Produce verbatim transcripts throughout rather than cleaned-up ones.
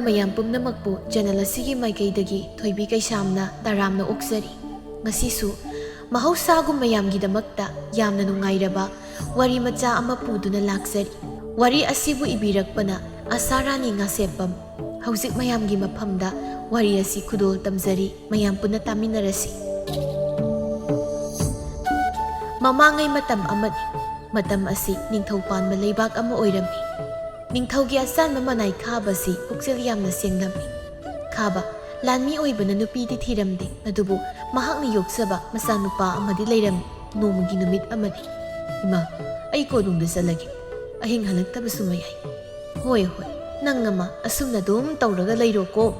ꯃꯌꯥꯝ ꯄꯨꯝꯅꯃꯛꯄꯨ ꯆꯦꯅꯦꯜ ꯑꯁꯤꯒꯤ ꯃꯥꯏꯀꯩꯗꯒꯤ ꯊꯣꯏꯕꯤ ꯀꯩꯁꯥꯝꯅ ꯇꯔꯥꯝꯅ ꯑꯣꯛꯆꯔꯤ꯫ ꯉꯁꯤꯁꯨ ꯃꯍꯧꯁꯥꯒꯨꯝ ꯃꯌꯥꯝꯒꯤꯗꯃꯛꯇ ꯌꯥꯝꯅ ꯅꯨꯡꯉꯥꯏꯔꯕ ꯋꯥꯔꯤ ꯃꯆꯥ ꯑꯃ ꯄꯨꯗꯨꯅ ꯂꯥꯛꯆꯔꯤ꯫ ꯋꯥꯔꯤ ꯑꯁꯤꯕꯨ ꯏꯕꯤꯔꯛꯄꯅ ꯑꯁꯥ ꯔꯥꯅꯤ ꯉꯥꯁꯦꯞꯄꯝ꯫ ꯍꯧꯖꯤꯛ ꯃꯌꯥꯝꯒꯤ ꯃꯐꯝꯗ ꯋꯥꯔꯤ ꯑꯁꯤ ꯈꯨꯗꯣꯜ ꯇꯝꯖꯔꯤ, ꯃꯌꯥꯝ ꯄꯨꯟꯅ ꯇꯥꯃꯤꯟꯅꯔꯁꯤ꯫ ꯃꯃꯥꯡꯉꯩ ꯃꯇꯝ ꯑꯃꯅꯤ꯫ ꯃꯇꯝ ꯑꯁꯤ ꯅꯤꯡꯊꯧ ꯄꯥꯟꯕ ꯂꯩꯕꯥꯛ ꯑꯃ ꯑꯣꯏꯔꯝꯃꯤ꯫ ꯅꯤꯡꯊꯧꯒꯤ ꯑꯆꯥꯟꯕ ꯃꯅꯥꯏ ꯈꯥꯕꯁꯤ ꯄꯨꯛꯆꯦꯜ ꯌꯥꯝꯅ ꯁꯦꯡꯂꯝꯃꯤ꯫ ꯈꯥꯕ ꯂꯥꯟꯃꯤ ꯑꯣꯏꯕꯅ ꯅꯨꯄꯤꯗꯤ ꯊꯤꯔꯝꯗꯦ, ꯑꯗꯨꯕꯨ ꯃꯍꯥꯛꯅ ꯌꯣꯛꯆꯕ ꯃꯆꯥꯅꯨꯄꯥ ꯑꯃꯗꯤ ꯂꯩꯔꯝꯃꯤ꯫ ꯅꯣꯡꯃꯒꯤ ꯅꯨꯃꯤꯠ ꯑꯃꯅꯤ꯫ "ꯏꯃꯥ, ꯑꯩ ꯀꯣꯅꯨꯡꯗ ꯆꯠꯂꯒꯦ꯫ ꯑꯍꯤꯡ ꯍꯜꯂꯛꯇꯕꯁꯨ ꯃꯌꯥꯏ꯫" "ꯍꯣꯏ, ꯍꯣꯏ, ꯅꯪ ꯑꯃ ꯑꯁꯨꯝꯅ ꯑꯗꯨꯝ ꯇꯧꯔꯒ ꯂꯩꯔꯣꯀꯣ꯫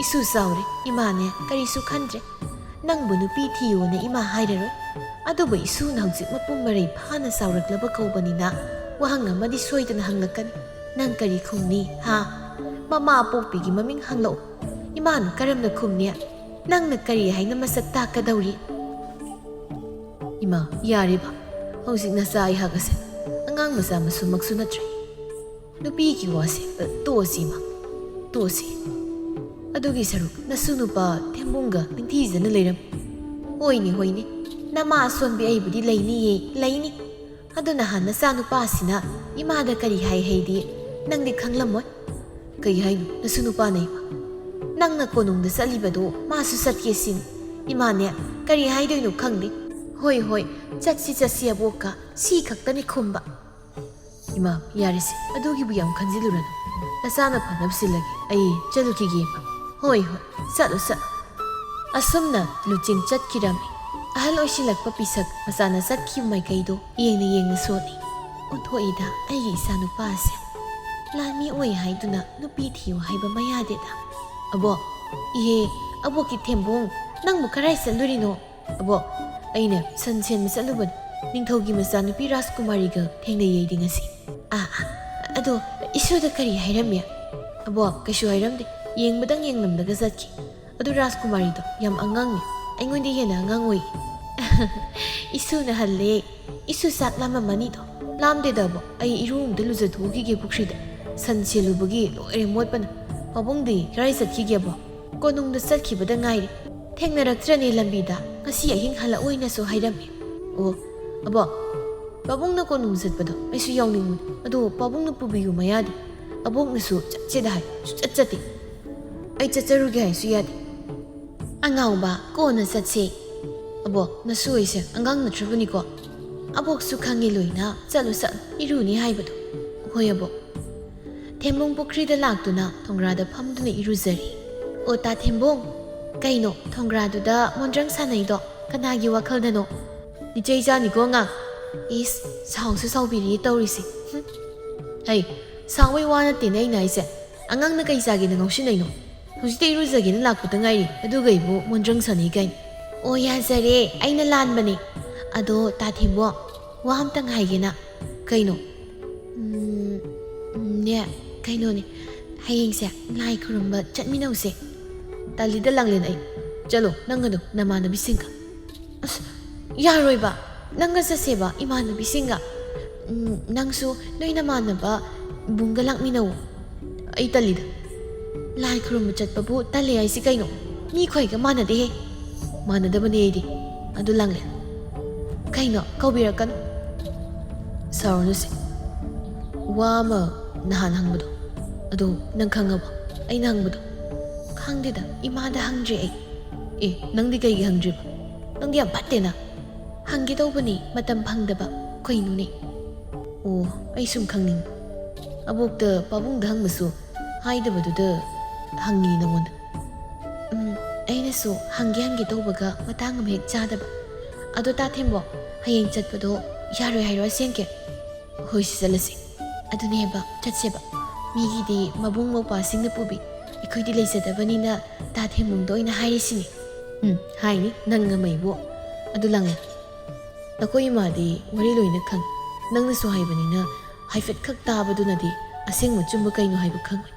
ꯏꯁꯨ ꯆꯥꯎꯔꯦ, ꯏꯃꯥꯅꯦ ꯀꯔꯤꯁꯨ ꯈꯟꯗ꯭ꯔꯦ꯫ ꯅꯪꯕꯨ ꯅꯨꯄꯤ ꯊꯤꯌꯣꯅ ꯏꯃꯥ ꯍꯥꯏꯔꯔꯣꯏ꯫ ꯑꯗꯨꯕꯨ ꯏꯁꯨꯅ ꯍꯧꯖꯤꯛ ꯃꯄꯨꯡ ꯃꯔꯩ ꯐꯥꯅ ꯆꯥꯎꯔꯛꯂꯕ ꯀꯧꯕꯅꯤꯅ ꯋꯥꯍꯪ ꯑꯃꯗꯤ ꯁꯣꯏꯗꯅ ꯍꯪꯂꯛꯀꯅꯤ꯫ ꯅꯪ ꯀꯔꯤ ꯈꯨꯝꯅꯤ, ꯍꯥ? ꯃꯃꯥ ꯑꯄꯣꯛꯄꯤꯒꯤ ꯃꯃꯤꯡ ꯍꯪꯂꯛꯎ꯫ ꯏꯃꯥꯅ ꯀꯔꯝꯅ ꯈꯨꯝꯅꯤ? ꯅꯪꯅ ꯀꯔꯤ ꯍꯥꯏꯅ ꯃꯁꯛ ꯇꯥꯛꯀꯗꯧꯔꯤ?" "ꯏꯃꯥ, ꯌꯥꯔꯦꯕ, ꯍꯧꯖꯤꯛ ꯅꯆꯥ ꯑꯩꯍꯥꯛ ꯑꯁꯦ ꯑꯉꯥꯡ ꯃꯆꯥ ꯃꯁꯨꯃꯛꯁꯨ ꯅꯠꯇ꯭ꯔꯦ꯫ ꯅꯨꯄꯤꯒꯤ ꯋꯥꯁꯦ, ꯑ, ꯇꯣꯛꯑꯁꯤ, ꯏꯃꯥ, ꯇꯣꯛꯑꯁꯤ꯫ ꯑꯗꯨꯒꯤ ꯁꯔꯨꯛ ꯅꯁꯨ ꯅꯨꯄꯥ ꯊꯦꯝꯕꯨꯡꯒ ꯅꯤꯡꯊꯤꯖꯅ ꯂꯩꯔꯝ꯫" "ꯍꯣꯏꯅꯦ, ꯍꯣꯏꯅꯦ, ꯅꯃꯥ ꯑꯁꯣꯟꯕꯤ ꯑꯩꯕꯨꯗꯤ ꯂꯩꯅꯤꯌꯦ, ꯂꯩꯅꯤ꯫ ꯑꯗꯨ ꯅꯍꯥꯟ ꯅꯆꯥ ꯅꯨꯄꯥꯁꯤꯅ ꯏꯃꯥꯗ ꯀꯔꯤ ꯍꯥꯏ ꯍꯩꯗꯤ ꯅꯪꯗꯤ ꯈꯪꯂꯝꯃꯣꯏ꯫" "ꯀꯩ ꯍꯥꯏꯅꯣ ꯅꯁꯨ ꯅꯨꯄꯥꯅ, ꯏꯃꯥ?" "ꯅꯪꯅ ꯀꯣꯅꯨꯡꯗ ꯆꯠꯂꯤꯕꯗꯣ ꯃꯥꯁꯨ ꯆꯠꯀꯦ ꯁꯤꯅꯤ꯫ ꯏꯃꯥꯅꯦ ꯀꯔꯤ ꯍꯥꯏꯗꯣꯏꯅꯣ ꯈꯪꯗꯦ꯫ ꯍꯣꯏ, ꯍꯣꯏ, ꯆꯠꯁꯤ, ꯆꯠꯁꯤ ꯑꯕꯣꯛꯀ, ꯁꯤ ꯈꯛꯇꯅꯤ ꯈꯨꯝꯕ꯫" "ꯏꯃꯥ, ꯌꯥꯔꯦꯁꯦ, ꯑꯗꯨꯒꯤꯕꯨ ꯌꯥꯝ ꯈꯟꯖꯤꯜꯂꯨꯔꯅꯨ꯫ ꯅꯆꯥꯅ ꯐꯅꯕ ꯁꯤꯜꯂꯒꯦ꯫ ꯑꯩ ꯆꯠꯂꯨꯈꯤꯒꯦ, ꯏꯃꯥ꯫" "ꯍꯣꯏ, ꯍꯣꯏ, ꯆꯠꯂꯨ, ꯆꯠꯂꯨ꯫" ꯑꯁꯨꯝꯅ ꯂꯨꯆꯤꯡ ꯆꯠꯈꯤꯔꯝꯃꯤ꯫ ꯑꯍꯜ ꯑꯣꯏꯁꯤꯜꯂꯛꯄ ꯄꯤꯁꯛ ꯃꯆꯥꯅ ꯆꯠꯈꯤꯕ ꯃꯥꯏꯀꯩꯗꯣ ꯌꯦꯡꯅ ꯌꯦꯡꯅ ꯁꯣꯜꯂꯤ꯫ "ꯑꯣꯟꯊꯣꯛꯏꯗ ꯑꯩꯒꯤ ꯏꯆꯥ ꯅꯨꯄꯥ ꯑꯁꯦ꯫ ꯂꯥꯟꯃꯤ ꯑꯣꯏ ꯍꯥꯏꯗꯨꯅ ꯅꯨꯄꯤ ꯊꯤꯌꯨ ꯍꯥꯏꯕ ꯃꯌꯥꯗꯦꯗ꯫" "ꯑꯕꯣꯛ, ꯏꯍꯦ, ꯑꯕꯣꯛꯀꯤ ꯊꯦꯝꯕꯣꯡ, ꯅꯪꯕꯨ ꯀꯔꯥꯏ ꯆꯠꯂꯨꯔꯤꯅꯣ?" "ꯑꯕꯣꯛ, ꯑꯩꯅ ꯁꯟ ꯁꯦꯟꯕ ꯆꯠꯂꯨꯕꯅꯤ, ꯅꯤꯡꯊꯧꯒꯤ ꯃꯆꯥꯅꯨꯄꯤ ꯔꯥꯖꯀꯨꯃꯥꯔꯤꯒ ꯊꯦꯡꯅꯩ ꯑꯩꯗꯤ ꯉꯁꯤ꯫" "ꯑꯥ, ꯑꯥ, ꯑꯗꯣ ꯏꯁꯨꯗ ꯀꯔꯤ ꯍꯥꯏꯔꯝꯃꯤ?" "ꯑꯕꯣꯛ, ꯀꯩꯁꯨ ꯍꯥꯏꯔꯝꯗꯦ, ꯌꯦꯡꯕꯗꯪ ꯌꯦꯡꯂꯝꯂꯒ ꯆꯠꯈꯤ꯫ ꯑꯗꯨ ꯔꯥꯖꯀꯨꯃꯥꯔꯤꯗꯣ ꯌꯥꯝ ꯑꯉꯥꯡꯅꯤ, ꯑꯩꯉꯣꯟꯗ ꯍꯦꯟꯅ ꯑꯉꯥꯡ ꯑꯣꯏ꯫" "ꯏꯁꯨꯅ ꯍꯜꯂꯦ꯫ ꯏꯁꯨ ꯆꯥꯛ ꯂꯥꯝꯃꯝꯃꯅꯤꯗꯣ꯫" "ꯂꯥꯝꯗꯦꯗ ꯑꯕꯣꯛ, ꯑꯩ ꯏꯔꯨ ꯑꯝꯇ ꯂꯨꯖꯊꯣꯛꯎꯈꯤꯒꯦ ꯄꯨꯈ꯭ꯔꯤꯗ꯫ ꯁꯟ ꯁꯦꯜꯂꯨꯕꯒꯤ ꯂꯣꯏꯔꯦ ꯃꯣꯠꯄꯅ꯫ "ꯄꯥꯕꯨꯡꯗꯤ ꯀꯗꯥꯏ ꯆꯠꯈꯤꯒꯦꯕꯣ?" "ꯀꯣꯅꯨꯡꯗ ꯆꯠꯈꯤꯕꯗ ꯉꯥꯏꯔꯤ꯫ ꯊꯦꯡꯅꯔꯛꯇ꯭ꯔꯅꯦ ꯂꯝꯕꯤꯗ꯫ ꯉꯁꯤ ꯑꯍꯤꯡ ꯍꯜꯂꯛꯑꯣꯏꯅꯁꯨ ꯍꯥꯏꯔꯝꯃꯤ꯫" "ꯑꯣ, ꯑꯕꯣꯛ, ꯄꯥꯕꯨꯡꯅ ꯀꯣꯅꯨꯡ ꯆꯠꯄꯗꯣ ꯑꯩꯁꯨ ꯌꯥꯎꯅꯤꯡꯕꯅꯤ꯫ ꯑꯗꯣ ꯄꯥꯕꯨꯡꯅ ꯄꯨꯕꯤꯌꯨ ꯃꯌꯥꯗꯤ꯫ ꯑꯕꯣꯛꯅꯁꯨ ꯆꯠꯁꯦꯗ ꯍꯥꯏ, ꯁꯨꯡꯆꯠ ꯆꯠꯇꯦ꯫ ꯑꯩ ꯆꯠꯆꯔꯨꯒꯦ ꯍꯥꯏꯁꯨ ꯌꯥꯗꯦ꯫" "ꯑꯉꯥꯎꯕ, ꯀꯣꯟꯅ ꯆꯠꯁꯦ꯫" "ꯑꯕꯣꯛ, ꯅꯁꯨ ꯑꯩꯁꯦ ꯑꯉꯥꯡ ꯅꯠꯇ꯭ꯔꯕꯅꯤꯀꯣ꯫ ꯑꯕꯣꯛꯁꯨ ꯈꯪꯉꯤ ꯂꯣꯏꯅ꯫ ꯆꯠꯂꯣ, ꯆꯠꯂꯣ, ꯏꯔꯨꯅꯤ ꯍꯥꯏꯕꯗꯣ꯫" "ꯍꯣꯏ, ꯑꯕꯣꯛ꯫" ꯊꯦꯝꯕꯣꯡ ꯄꯨꯈ꯭ꯔꯤꯗ ꯂꯥꯛꯇꯨꯅ ꯊꯣꯡꯒ꯭ꯔꯥꯗ ꯐꯝꯗꯨꯅ ꯏꯔꯨꯖꯔꯤ꯫ "ꯑꯣ, ꯇꯥ ꯊꯦꯝꯕꯣꯡ, ꯀꯩꯅꯣ ꯊꯣꯡꯒ꯭ꯔꯥꯗꯨꯗ ꯃꯣꯟꯗ꯭ꯔꯪ ꯁꯥꯟꯅꯩꯗꯣ? ꯀꯅꯥꯒꯤ ꯋꯥꯈꯜꯗꯅꯣ?" "ꯏꯆꯦ ꯏꯆꯥꯅꯤꯀꯣ ꯑꯉꯥꯡ꯫" "ꯏꯁ, ꯁꯥꯎꯁꯨ ꯁꯥꯎꯕꯤꯔꯤꯌꯦ ꯇꯧꯔꯤꯁꯦ꯫ ꯍꯨꯝ꯫" "ꯍꯩ, ꯁꯥꯎꯕꯩ ꯋꯥ ꯅꯠꯇꯦꯅꯦ ꯑꯩꯅ ꯍꯥꯏꯁꯦ꯫ ꯑꯉꯥꯡꯅ ꯀꯩ ꯆꯥꯒꯦꯅ ꯉꯥꯎꯁꯤꯟꯅꯩꯅꯣ? ꯍꯧꯖꯤꯛꯇ ꯏꯔꯨꯖꯒꯦꯅ ꯂꯥꯛꯄꯗ ꯉꯥꯏꯔꯤ, ꯑꯗꯨꯒ ꯑꯩꯕꯨ ꯃꯣꯟꯗ꯭ꯔꯪ ꯁꯥꯟꯅꯩ ꯀꯥꯏꯅ꯫" "ꯑꯣ, ꯌꯥꯖꯔꯦ, ꯑꯩꯅ ꯂꯥꯟꯕꯅꯦ꯫ ꯑꯗꯣ ꯇꯥ ꯊꯦꯝꯕꯣꯡ, ꯋꯥ ꯑꯝꯇꯪ ꯍꯥꯏꯒꯦꯅ꯫" "ꯀꯩꯅꯣ?" "ꯎꯝ, ꯎꯝ, ꯅꯦ, ꯀꯩꯅꯣꯅꯦ, ꯍꯌꯦꯡꯁꯦ ꯂꯥꯏ ꯈꯨꯔꯨꯝꯕ ꯆꯠꯃꯤꯟꯅꯧꯁꯦ꯫" "ꯇꯜꯂꯤꯗ ꯂꯥꯡꯂꯦꯟ ꯑꯩ꯫ ꯆꯠꯂꯣ ꯅꯪ ꯑꯗꯨꯝ ꯅꯃꯥꯟꯅꯕꯤꯁꯤꯡꯒ꯫" "ꯑꯁ, ꯌꯥꯔꯣꯏꯕ, ꯅꯪꯒ ꯆꯠꯁꯦꯕ ꯏꯃꯥꯟꯅꯕꯤꯁꯤꯡꯒ꯫ ꯎꯝ, ꯅꯪꯁꯨ ꯅꯣꯏ ꯅꯃꯥꯟꯅꯕ ꯕꯨꯡꯒ ꯂꯥꯛꯃꯤꯟꯅꯧ꯫" "ꯑꯩ ꯇꯜꯂꯤꯗ꯫" "ꯂꯥꯏ ꯈꯨꯔꯨꯝꯕ ꯆꯠꯄꯕꯨ ꯇꯜꯂꯦ ꯍꯥꯏꯁꯤ ꯀꯩꯅꯣ? ꯃꯤ ꯈꯣꯏꯒ ꯃꯥꯟꯅꯗꯦꯍꯦ꯫" "ꯃꯥꯟꯅꯗꯕꯅꯦ ꯑꯩꯗꯤ꯫" "ꯑꯗꯨ ꯂꯥꯡꯂꯦꯟ, ꯀꯩꯅꯣ? ꯀꯧꯕꯤꯔꯛꯀꯅꯨ꯫" "ꯁꯥꯎꯔꯅꯨꯁꯦ꯫ ꯋꯥ ꯑꯃ ꯅꯍꯥꯟ ꯍꯪꯕꯗꯣ, ꯑꯗꯨ ꯅꯪ ꯈꯪꯉꯕꯣ? ꯑꯩꯅ ꯍꯪꯕꯗꯣ?" "ꯈꯪꯗꯦꯗ, ꯏꯃꯥꯗ ꯍꯪꯗ꯭ꯔꯤ ꯑꯩ꯫" "ꯑꯦ, ꯅꯪꯗꯤ ꯀꯩꯒꯤ ꯍꯪꯗ꯭ꯔꯤꯕ? ꯅꯪꯗꯤ ꯌꯥꯝ ꯐꯠꯇꯦꯅ꯫" "ꯍꯪꯒꯦ ꯇꯧꯕꯅꯤ, ꯃꯇꯝ ꯐꯪꯗꯕ꯫ ꯀꯩꯅꯣꯅꯦ?" "ꯑꯣ, ꯑꯩ ꯁꯨꯝ ꯈꯪꯅꯤꯡꯕ꯫ ꯑꯕꯣꯛꯇ ꯄꯥꯕꯨꯡꯗ ꯍꯪꯕꯁꯨ ꯍꯥꯏꯗꯕꯗꯨꯗ ꯍꯪꯉꯤ ꯅꯉꯣꯟꯗ꯫" "ꯎꯝ, ꯑꯩꯅꯁꯨ ꯍꯪꯒꯦ ꯍꯪꯒꯦ ꯇꯧꯕꯒ ꯃꯇꯥꯡ ꯑꯃ ꯍꯦꯛ ꯆꯥꯗꯕ꯫ ꯑꯗꯣ ꯇꯥ ꯊꯦꯝꯕꯣꯡ, ꯍꯌꯦꯡ ꯆꯠꯄꯗꯣ ꯌꯥꯔꯣꯏ ꯍꯥꯏꯔꯣ ꯑꯁꯦꯡꯀꯤ?" "ꯍꯣꯏ, ꯁꯤ ꯆꯠꯂꯁꯤ꯫" "ꯑꯗꯨꯅꯦꯕ, ꯆꯠꯁꯦꯕ꯫ ꯃꯤꯒꯤꯗꯤ ꯃꯕꯨꯡ ꯃꯧꯄ꯭ꯋꯥꯁꯤꯡꯅ ꯄꯨꯕꯤ, ꯑꯩꯈꯣꯏꯗꯤ ꯂꯩꯖꯗꯕꯅꯤꯅ ꯇꯥ ꯊꯦꯝꯕꯣꯡꯗ ꯑꯣꯏꯅ ꯍꯥꯏꯔꯤꯁꯤꯅꯤ꯫" "ꯎꯝ, ꯍꯥꯏꯅꯤ, ꯅꯪ ꯑꯃ ꯏꯕꯣ꯫" "ꯑꯗꯨ ꯂꯥꯡꯂꯦꯟ, ꯅꯈꯣꯏ ꯏꯃꯥꯗꯤ ꯋꯥꯔꯤ ꯂꯣꯏꯅ ꯈꯪꯏ꯫ ꯅꯪꯅꯁꯨ ꯍꯥꯏꯕꯅꯤꯅ ꯍꯥꯏꯐꯦꯠꯈꯛ ꯇꯥꯕꯗꯨꯅꯗꯤ ꯑꯁꯦꯡꯕ ꯑꯆꯨꯝꯕ ꯀꯩꯅꯣ ꯍꯥꯏꯕ ꯈꯪꯉꯣꯏ꯫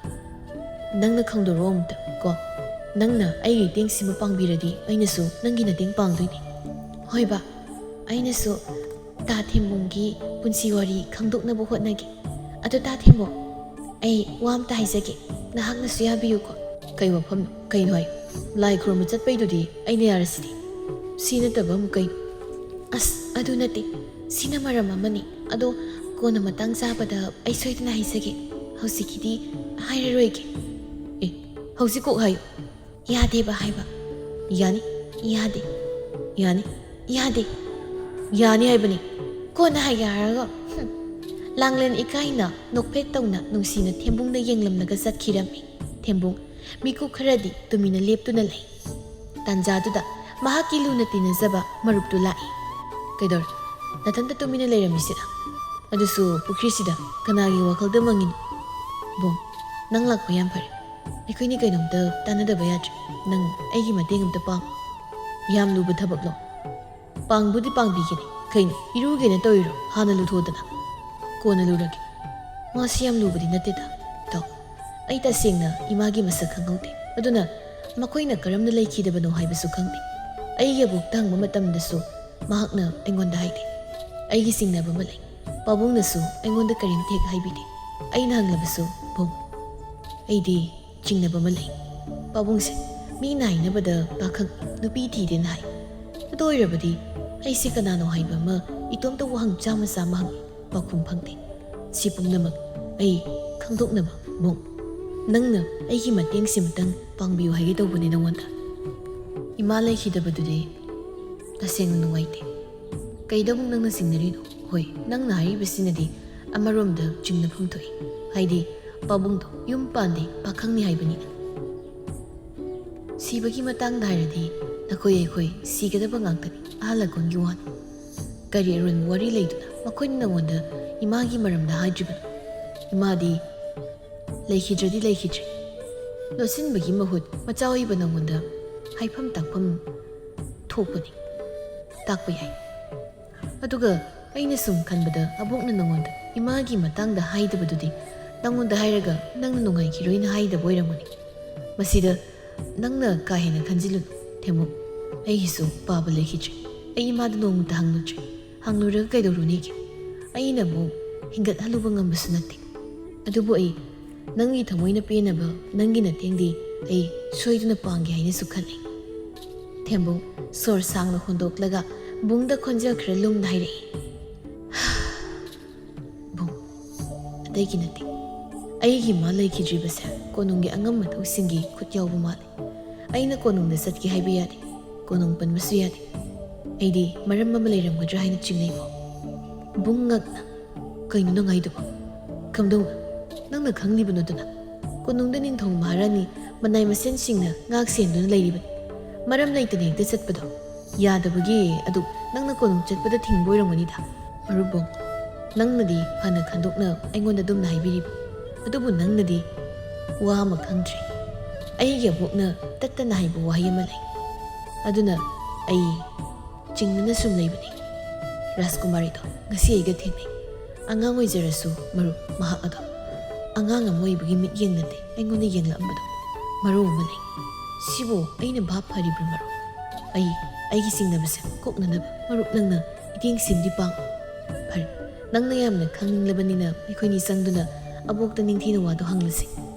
ꯅꯪꯅ ꯈꯪꯗꯣꯔꯛꯑꯣ ꯑꯃꯨꯛꯇ ꯀꯣ꯫ ꯅꯪꯅ ꯑꯩꯒꯤ ꯃꯇꯦꯡꯁꯤꯃ ꯄꯥꯡꯕꯤꯔꯗꯤ ꯑꯩꯅꯁꯨ ꯅꯪꯒꯤ ꯃꯇꯦꯡ ꯄꯥꯡꯗꯣꯏꯅꯤ꯫" "ꯍꯣꯏ ꯕꯥ, ꯑꯩꯅꯁꯨ ꯇꯥ ꯊꯦꯝꯕꯣꯡꯒꯤ ꯄꯨꯟꯁꯤ ꯋꯥꯔꯤ ꯈꯪꯗꯣꯛꯅꯕ ꯍꯣꯠꯅꯒꯦ꯫ ꯑꯗꯣ ꯇꯥ ꯊꯦꯝꯕꯣꯡ, ꯑꯩ ꯋꯥ ꯑꯝꯇ ꯍꯥꯏꯖꯒꯦ, ꯅꯍꯥꯛꯅꯁꯨ ꯌꯥꯕꯤꯌꯨꯀꯣ꯫ ꯀꯩ ꯋꯥꯐꯝ? ꯀꯩꯅꯣ ꯍꯥꯏꯌꯨ꯫ ꯂꯥꯏ ꯈꯨꯔꯨꯝꯕ ꯆꯠꯄꯩꯗꯨꯗꯤ ꯑꯩꯅ ꯌꯥꯔꯁꯤꯗꯤ꯫ ꯁꯤ ꯅꯠꯇꯕ ꯑꯃꯨꯛ ꯀꯩꯅꯣ? ꯑꯁ, ꯑꯗꯨ ꯅꯠꯇꯦ, ꯁꯤꯅ ꯃꯔꯝ ꯑꯃꯅꯤ꯫ ꯑꯗꯣ ꯀꯣꯟꯅ ꯃꯇꯥꯡ ꯆꯥꯕꯗ ꯑꯩ ꯁꯣꯏꯗꯅ ꯍꯥꯏꯖꯒꯦ꯫ ꯍꯧꯖꯤꯛꯀꯤꯗꯤ ꯍꯥꯏꯔꯔꯣꯏꯒꯦ꯫ ꯑꯦ, ꯍꯧꯖꯤꯛ ꯀꯣꯛ ꯍꯥꯏꯌꯨ꯫ ꯌꯥꯗꯦꯕ ꯍꯥꯏꯕ꯫ ꯌꯥꯅꯤ, ꯌꯥꯗꯦ, ꯌꯥꯅꯤ, ꯌꯥꯗꯦ, ꯌꯥꯅꯤ ꯍꯥꯏꯕꯅꯤ꯫ ꯀꯣꯟꯅ ꯍꯥꯏꯒꯦ ꯍꯥꯏꯔꯒ, ꯍꯨꯝ꯫ ꯂꯥꯡꯂꯦꯟ ꯏꯀꯥꯏꯅ ꯅꯣꯛꯐꯦꯠ ꯇꯧꯅ ꯅꯨꯡꯁꯤꯅ ꯊꯦꯝꯕꯨꯡꯗ ꯌꯦꯡꯂꯝꯂꯒ ꯆꯠꯈꯤꯔꯝꯃꯤ꯫ ꯊꯦꯝꯕꯨꯡ ꯃꯤꯀꯨꯞ ꯈꯔꯗꯤ ꯇꯨꯃꯤꯟꯅ ꯂꯦꯞꯇꯨꯅ ꯂꯩ꯫ ꯇꯥꯟꯖꯥꯗꯨꯗ ꯃꯍꯥꯛꯀꯤ ꯂꯨꯅ ꯇꯤꯟꯅꯖꯕ ꯃꯔꯨꯞꯇꯨ ꯂꯥꯛꯏ꯫ "ꯀꯩꯗꯧꯔꯦ? ꯅꯊꯟꯇ ꯇꯨꯃꯤꯟꯅ ꯂꯩꯔꯝꯃꯤꯁꯤꯗ? ꯑꯗꯨꯁꯨ ꯄꯨꯈ꯭ꯔꯤꯁꯤꯗ ꯀꯅꯥꯒꯤ ꯋꯥꯈꯜꯗ ꯃꯪꯉꯤꯅꯣ?" "ꯕꯣꯝ, ꯅꯪ ꯂꯥꯛꯄ ꯌꯥꯝ ꯐꯔꯦ꯫ ꯑꯩꯈꯣꯏꯅꯤ ꯀꯩꯅꯣꯝꯇ ꯇꯥꯟꯅꯗꯕ ꯌꯥꯗ꯭ꯔꯦ꯫ ꯅꯪ ꯑꯩꯒꯤ ꯃꯇꯦꯡ ꯑꯝꯇ ꯄꯥꯡ"꯫ "ꯌꯥꯝ ꯂꯨꯕ ꯊꯕꯛꯂꯣ?" "ꯄꯥꯡꯕꯨꯗꯤ ꯄꯥꯡꯕꯤꯒꯦꯅꯦ꯫ ꯀꯩꯅꯣ, ꯏꯔꯨꯒꯦꯅ ꯇꯧꯔꯤꯔꯣ? ꯍꯥꯟꯅ ꯂꯨꯊꯣꯛꯑꯣꯗꯅ"꯫ "ꯀꯣꯟꯅ ꯂꯨꯔꯒꯦ꯫ ꯃꯥꯁꯤ ꯌꯥꯝ ꯂꯨꯕꯗꯤ ꯅꯠꯇꯦꯗ꯫ ꯇꯧ, ꯑꯩ ꯇꯁꯦꯡꯅ ꯏꯃꯥꯒꯤ ꯃꯁꯛ ꯈꯪꯍꯧꯗꯦ꯫ ꯑꯗꯨꯅ ꯃꯈꯣꯏꯅ ꯀꯔꯝꯅ ꯂꯩꯈꯤꯗꯕꯅꯣ ꯍꯥꯏꯕꯁꯨ ꯈꯪꯗꯦ꯫ ꯑꯩꯒꯤ ꯑꯕꯣꯛꯇ ꯍꯪꯕ ꯃꯇꯝꯗꯁꯨ ꯃꯍꯥꯛꯅ ꯑꯩꯉꯣꯟꯗ ꯍꯥꯏꯗꯦ꯫ ꯑꯩꯒꯤ ꯆꯤꯡꯅꯕ ꯑꯃ ꯂꯩ꯫ ꯄꯥꯕꯨꯡꯅꯁꯨ ꯑꯩꯉꯣꯟꯗ ꯀꯔꯤꯝꯇ ꯍꯦꯛ ꯍꯥꯏꯕꯤꯗꯦ꯫ ꯑꯩꯅ ꯍꯪꯂꯕꯁꯨ, ꯕꯣꯝ, ꯑꯩꯗꯤ ꯆꯤꯡꯅꯕ ꯑꯃ ꯂꯩ꯫ ꯄꯥꯕꯨꯡꯁꯦ, ꯃꯤꯅ ꯍꯥꯏꯅꯕꯗ ꯄꯥꯈꯪ ꯅꯨꯄꯤ ꯊꯤꯗꯦꯅ ꯍꯥꯏ꯫ ꯑꯗꯨ ꯑꯣꯏꯔꯕꯗꯤ ꯑꯩꯁꯦ ꯀꯅꯥꯅꯣ ꯍꯥꯏꯕ ꯑꯃ ꯏꯇꯣꯝꯇ ꯋꯥꯍꯪ ꯆꯥꯝꯃ ꯆꯥꯝꯃ ꯍꯪꯉꯤ, ꯄꯥꯎꯈꯨꯝ ꯐꯪꯗꯦ꯫ ꯁꯤ ꯄꯨꯝꯅꯃꯛ ꯑꯩ ꯈꯪꯗꯣꯛꯅꯕ, ꯕꯣꯝ, ꯅꯪꯅ ꯑꯩꯒꯤ ꯃꯇꯦꯡꯁꯤꯃꯇꯪ ꯄꯥꯡꯕꯤꯌꯨ ꯍꯥꯏꯒꯦ ꯇꯧꯕꯅꯤ ꯅꯉꯣꯟꯗ꯫ ꯏꯃꯥ ꯂꯩꯈꯤꯗꯕꯗꯨꯗꯤ ꯇꯁꯦꯡꯅ ꯅꯨꯡꯉꯥꯏꯇꯦ꯫ ꯀꯩꯗ ꯑꯃꯨꯛ ꯅꯪꯅ ꯆꯤꯡꯅꯔꯤꯅꯣ? ꯍꯣꯏ, ꯅꯪꯅ ꯍꯥꯏꯔꯤꯕꯁꯤꯅꯗꯤ ꯑꯃꯔꯣꯝꯗ ꯆꯤꯡꯅꯐꯝ ꯊꯣꯛꯏ꯫ ꯍꯥꯏꯗꯤ, ꯄꯥꯕꯨꯡꯗꯣ ꯌꯨꯝ ꯄꯥꯟꯗꯦ, ꯄꯥꯈꯪꯅꯤ ꯍꯥꯏꯕꯅꯤꯅ꯫ ꯁꯤꯕꯒꯤ ꯃꯇꯥꯡꯗ ꯍꯥꯏꯔꯗꯤ, ꯅꯈꯣꯏ ꯑꯩꯈꯣꯏ ꯁꯤꯒꯗꯕ ꯉꯥꯛꯇꯅꯤ, ꯑꯍꯜ ꯂꯃꯟꯒꯤ ꯋꯥꯅꯤ꯫ ꯀꯔꯤ ꯑꯔꯣꯟꯕ ꯋꯥꯔꯤ ꯂꯩꯗꯨꯅ ꯃꯈꯣꯏꯅ ꯅꯉꯣꯟꯗ ꯏꯃꯥꯒꯤ ꯃꯔꯝꯗ ꯍꯥꯏꯗ꯭ꯔꯤꯕꯅꯣ? ꯏꯃꯥꯗꯤ ꯂꯩꯈꯤꯗ꯭ꯔꯗꯤ ꯂꯩꯈꯤꯗ꯭ꯔꯦ꯫ ꯂꯣꯠꯁꯤꯟꯕꯒꯤ ꯃꯍꯨꯠ ꯃꯆꯥ ꯑꯣꯏꯕ ꯅꯉꯣꯟꯗ ꯍꯥꯏꯐꯝ ꯇꯥꯛꯐꯝ ꯊꯣꯛꯄꯅꯤ, ꯇꯥꯛꯄ ꯌꯥꯏ꯫ ꯑꯗꯨꯒ ꯑꯩꯅ ꯁꯨꯝ ꯈꯟꯕꯗ, ꯑꯕꯣꯛꯅ ꯅꯉꯣꯟꯗ ꯏꯃꯥꯒꯤ ꯃꯇꯥꯡꯗ ꯍꯥꯏꯗꯕꯗꯨꯗꯤ ꯅꯉꯣꯟꯗ ꯍꯥꯏꯔꯒ ꯅꯪꯅ ꯅꯨꯡꯉꯥꯏꯈꯤꯔꯣꯏꯅ ꯍꯥꯏꯗꯕ ꯑꯣꯏꯔꯝꯒꯅꯤ꯫ ꯃꯁꯤꯗ ꯅꯪꯅ ꯀꯥ ꯍꯦꯟꯅ ꯈꯟꯖꯤꯜꯂꯨꯅꯨ, ꯊꯦꯝꯃꯨ꯫ ꯑꯩꯒꯤꯁꯨ ꯄꯥꯕ ꯂꯩꯈꯤꯗ꯭ꯔꯦ꯫ ꯑꯩ ꯏꯃꯥꯗ ꯅꯣꯡꯃꯇ ꯍꯪꯂꯨꯗ꯭ꯔꯦ꯫ ꯍꯪꯂꯨꯔꯒ ꯀꯩꯗꯧꯔꯨꯅꯤꯒꯦ? ꯑꯩꯅ ꯑꯃꯨꯛ ꯍꯤꯡꯒꯠꯍꯜꯂꯨꯕ ꯉꯝꯕꯁꯨ ꯅꯠꯇꯦ꯫ ꯑꯗꯨꯕꯨ ꯑꯩ ꯅꯪꯒꯤ ꯊꯃꯣꯏꯅ ꯄꯦꯟꯅꯕ ꯅꯪꯒꯤ ꯅꯇꯦꯡꯗꯤ ꯑꯩ ꯁꯣꯏꯗꯅ ꯄꯥꯡꯒꯦ ꯍꯥꯏꯅꯁꯨ ꯈꯜꯂꯤ꯫ ꯊꯦꯝꯕꯨꯡ ꯁꯣꯔ ꯁꯥꯡꯅ ꯍꯣꯟꯗꯣꯛꯂꯒ ꯕꯨꯡꯗ ꯈꯣꯟꯖꯦꯜ ꯈꯔ ꯂꯨꯝꯅ ꯍꯥꯏꯔꯛꯏ꯫ ꯕꯨꯡ, ꯑꯇꯩꯒꯤ ꯅꯠꯇꯦ꯫ ꯑꯩꯒꯤ ꯃꯥ ꯂꯩꯈꯤꯗ꯭ꯔꯤꯕꯁꯦ ꯀꯣꯅꯨꯡꯒꯤ ꯑꯉꯝ ꯃꯊꯧꯁꯤꯡꯒꯤ ꯈꯨꯠ ꯌꯥꯎꯕ ꯃꯥꯜꯂꯦ꯫ ꯑꯩꯅ ꯀꯣꯅꯨꯡꯗ ꯆꯠꯀꯦ ꯍꯥꯏꯕ ꯌꯥꯗꯦ꯫ ꯀꯣꯅꯨꯡ ꯄꯟꯕꯁꯨ ꯌꯥꯗꯦ꯫ ꯑꯩꯗꯤ ꯃꯔꯝ ꯑꯃ ꯂꯩꯔꯝꯒꯗ꯭ꯔꯥ ꯍꯥꯏꯅ ꯆꯤꯡꯅꯩꯀꯣ꯫ ꯕꯨꯡ ꯉꯛꯅ, "ꯀꯩꯅꯣ ꯅꯪ ꯍꯥꯏꯗꯨꯕꯣ? ꯀꯝꯗꯧꯅ? ꯅꯪꯅ ꯈꯪꯂꯤꯕꯅꯣꯗꯅ? ꯀꯣꯅꯨꯡꯗ ꯅꯤꯡꯊꯧ ꯃꯍꯥꯔꯥꯅꯤ ꯃꯅꯥꯏ ꯃꯁꯦꯟꯁꯤꯡꯅ ꯉꯥꯛ ꯁꯦꯟꯗꯨꯅ ꯂꯩꯔꯤꯕꯅꯤ꯫ ꯃꯔꯝ ꯂꯩꯇꯅ ꯍꯦꯛꯇ ꯆꯠꯄꯗꯣ ꯌꯥꯗꯕꯒꯤ ꯑꯗꯨ ꯅꯪꯅ ꯀꯣꯅꯨꯡ ꯆꯠꯄꯗ ꯊꯤꯡꯕ ꯑꯣꯏꯔꯝꯒꯅꯤꯗ꯫" ꯃꯔꯨꯞ ꯕꯣꯡ, ꯅꯪꯅꯗꯤ ꯐꯅ ꯈꯟꯗꯣꯛꯅ ꯑꯩꯉꯣꯟꯗ ꯑꯗꯨꯝꯅ ꯍꯥꯏꯕꯤꯔꯤꯕ, ꯑꯗꯨꯕꯨ ꯅꯪꯅꯗꯤ ꯋꯥ ꯑꯃ ꯈꯪꯗ꯭ꯔꯤ꯫ ꯑꯩꯒꯤ ꯑꯕꯣꯛꯅ ꯇꯠꯇꯅ ꯍꯥꯏꯕ ꯋꯥꯍꯩ ꯑꯃ ꯂꯩ꯫ ꯑꯗꯨꯅ ꯑꯩ ꯆꯤꯡꯅꯅ ꯁꯨꯝ ꯂꯩꯕꯅꯤ꯫ ꯔꯥꯖꯀꯨꯃꯥꯔꯤꯗꯣ ꯉꯁꯤ ꯑꯩꯒ ꯊꯦꯡꯅꯩ꯫ ꯑꯉꯥꯡ ꯑꯣꯏꯖꯔꯁꯨ ꯃꯔꯨꯞ, ꯃꯍꯥꯛ ꯑꯗꯣ ꯑꯉꯥꯡ ꯑꯃ ꯑꯣꯏꯕꯒꯤ ꯃꯤꯠꯌꯦꯡ ꯅꯠꯇꯦ ꯑꯩꯉꯣꯟꯗ ꯌꯦꯡꯂꯛꯑꯝꯕꯗꯣ꯫ ꯃꯔꯣꯜ ꯑꯃ ꯂꯩ꯫ ꯁꯤꯕꯨ ꯑꯩꯅ ꯚꯥꯞ ꯐꯔꯤꯕ꯭ꯔꯥ ꯃꯔꯨꯞ? ꯑꯩ, ꯑꯩꯒꯤ ꯆꯤꯡꯅꯕꯁꯦ ꯀꯣꯛꯅꯅꯕ ꯃꯔꯨꯞ ꯅꯪꯅ ꯏꯇꯦꯡ ꯁꯤꯝꯗꯤ ꯄꯥꯡ꯫ ꯐꯔꯦ, ꯅꯪꯅ ꯌꯥꯝꯅ ꯈꯪꯅꯤꯡꯂꯕꯅꯤꯅ ꯑꯩꯈꯣꯏꯅꯤ ꯆꯪꯗꯨꯅ ꯑꯕꯣꯛꯇ ꯅꯤꯡꯊꯤꯅ ꯋꯥꯗꯣ ꯍꯪꯂꯁꯤ꯫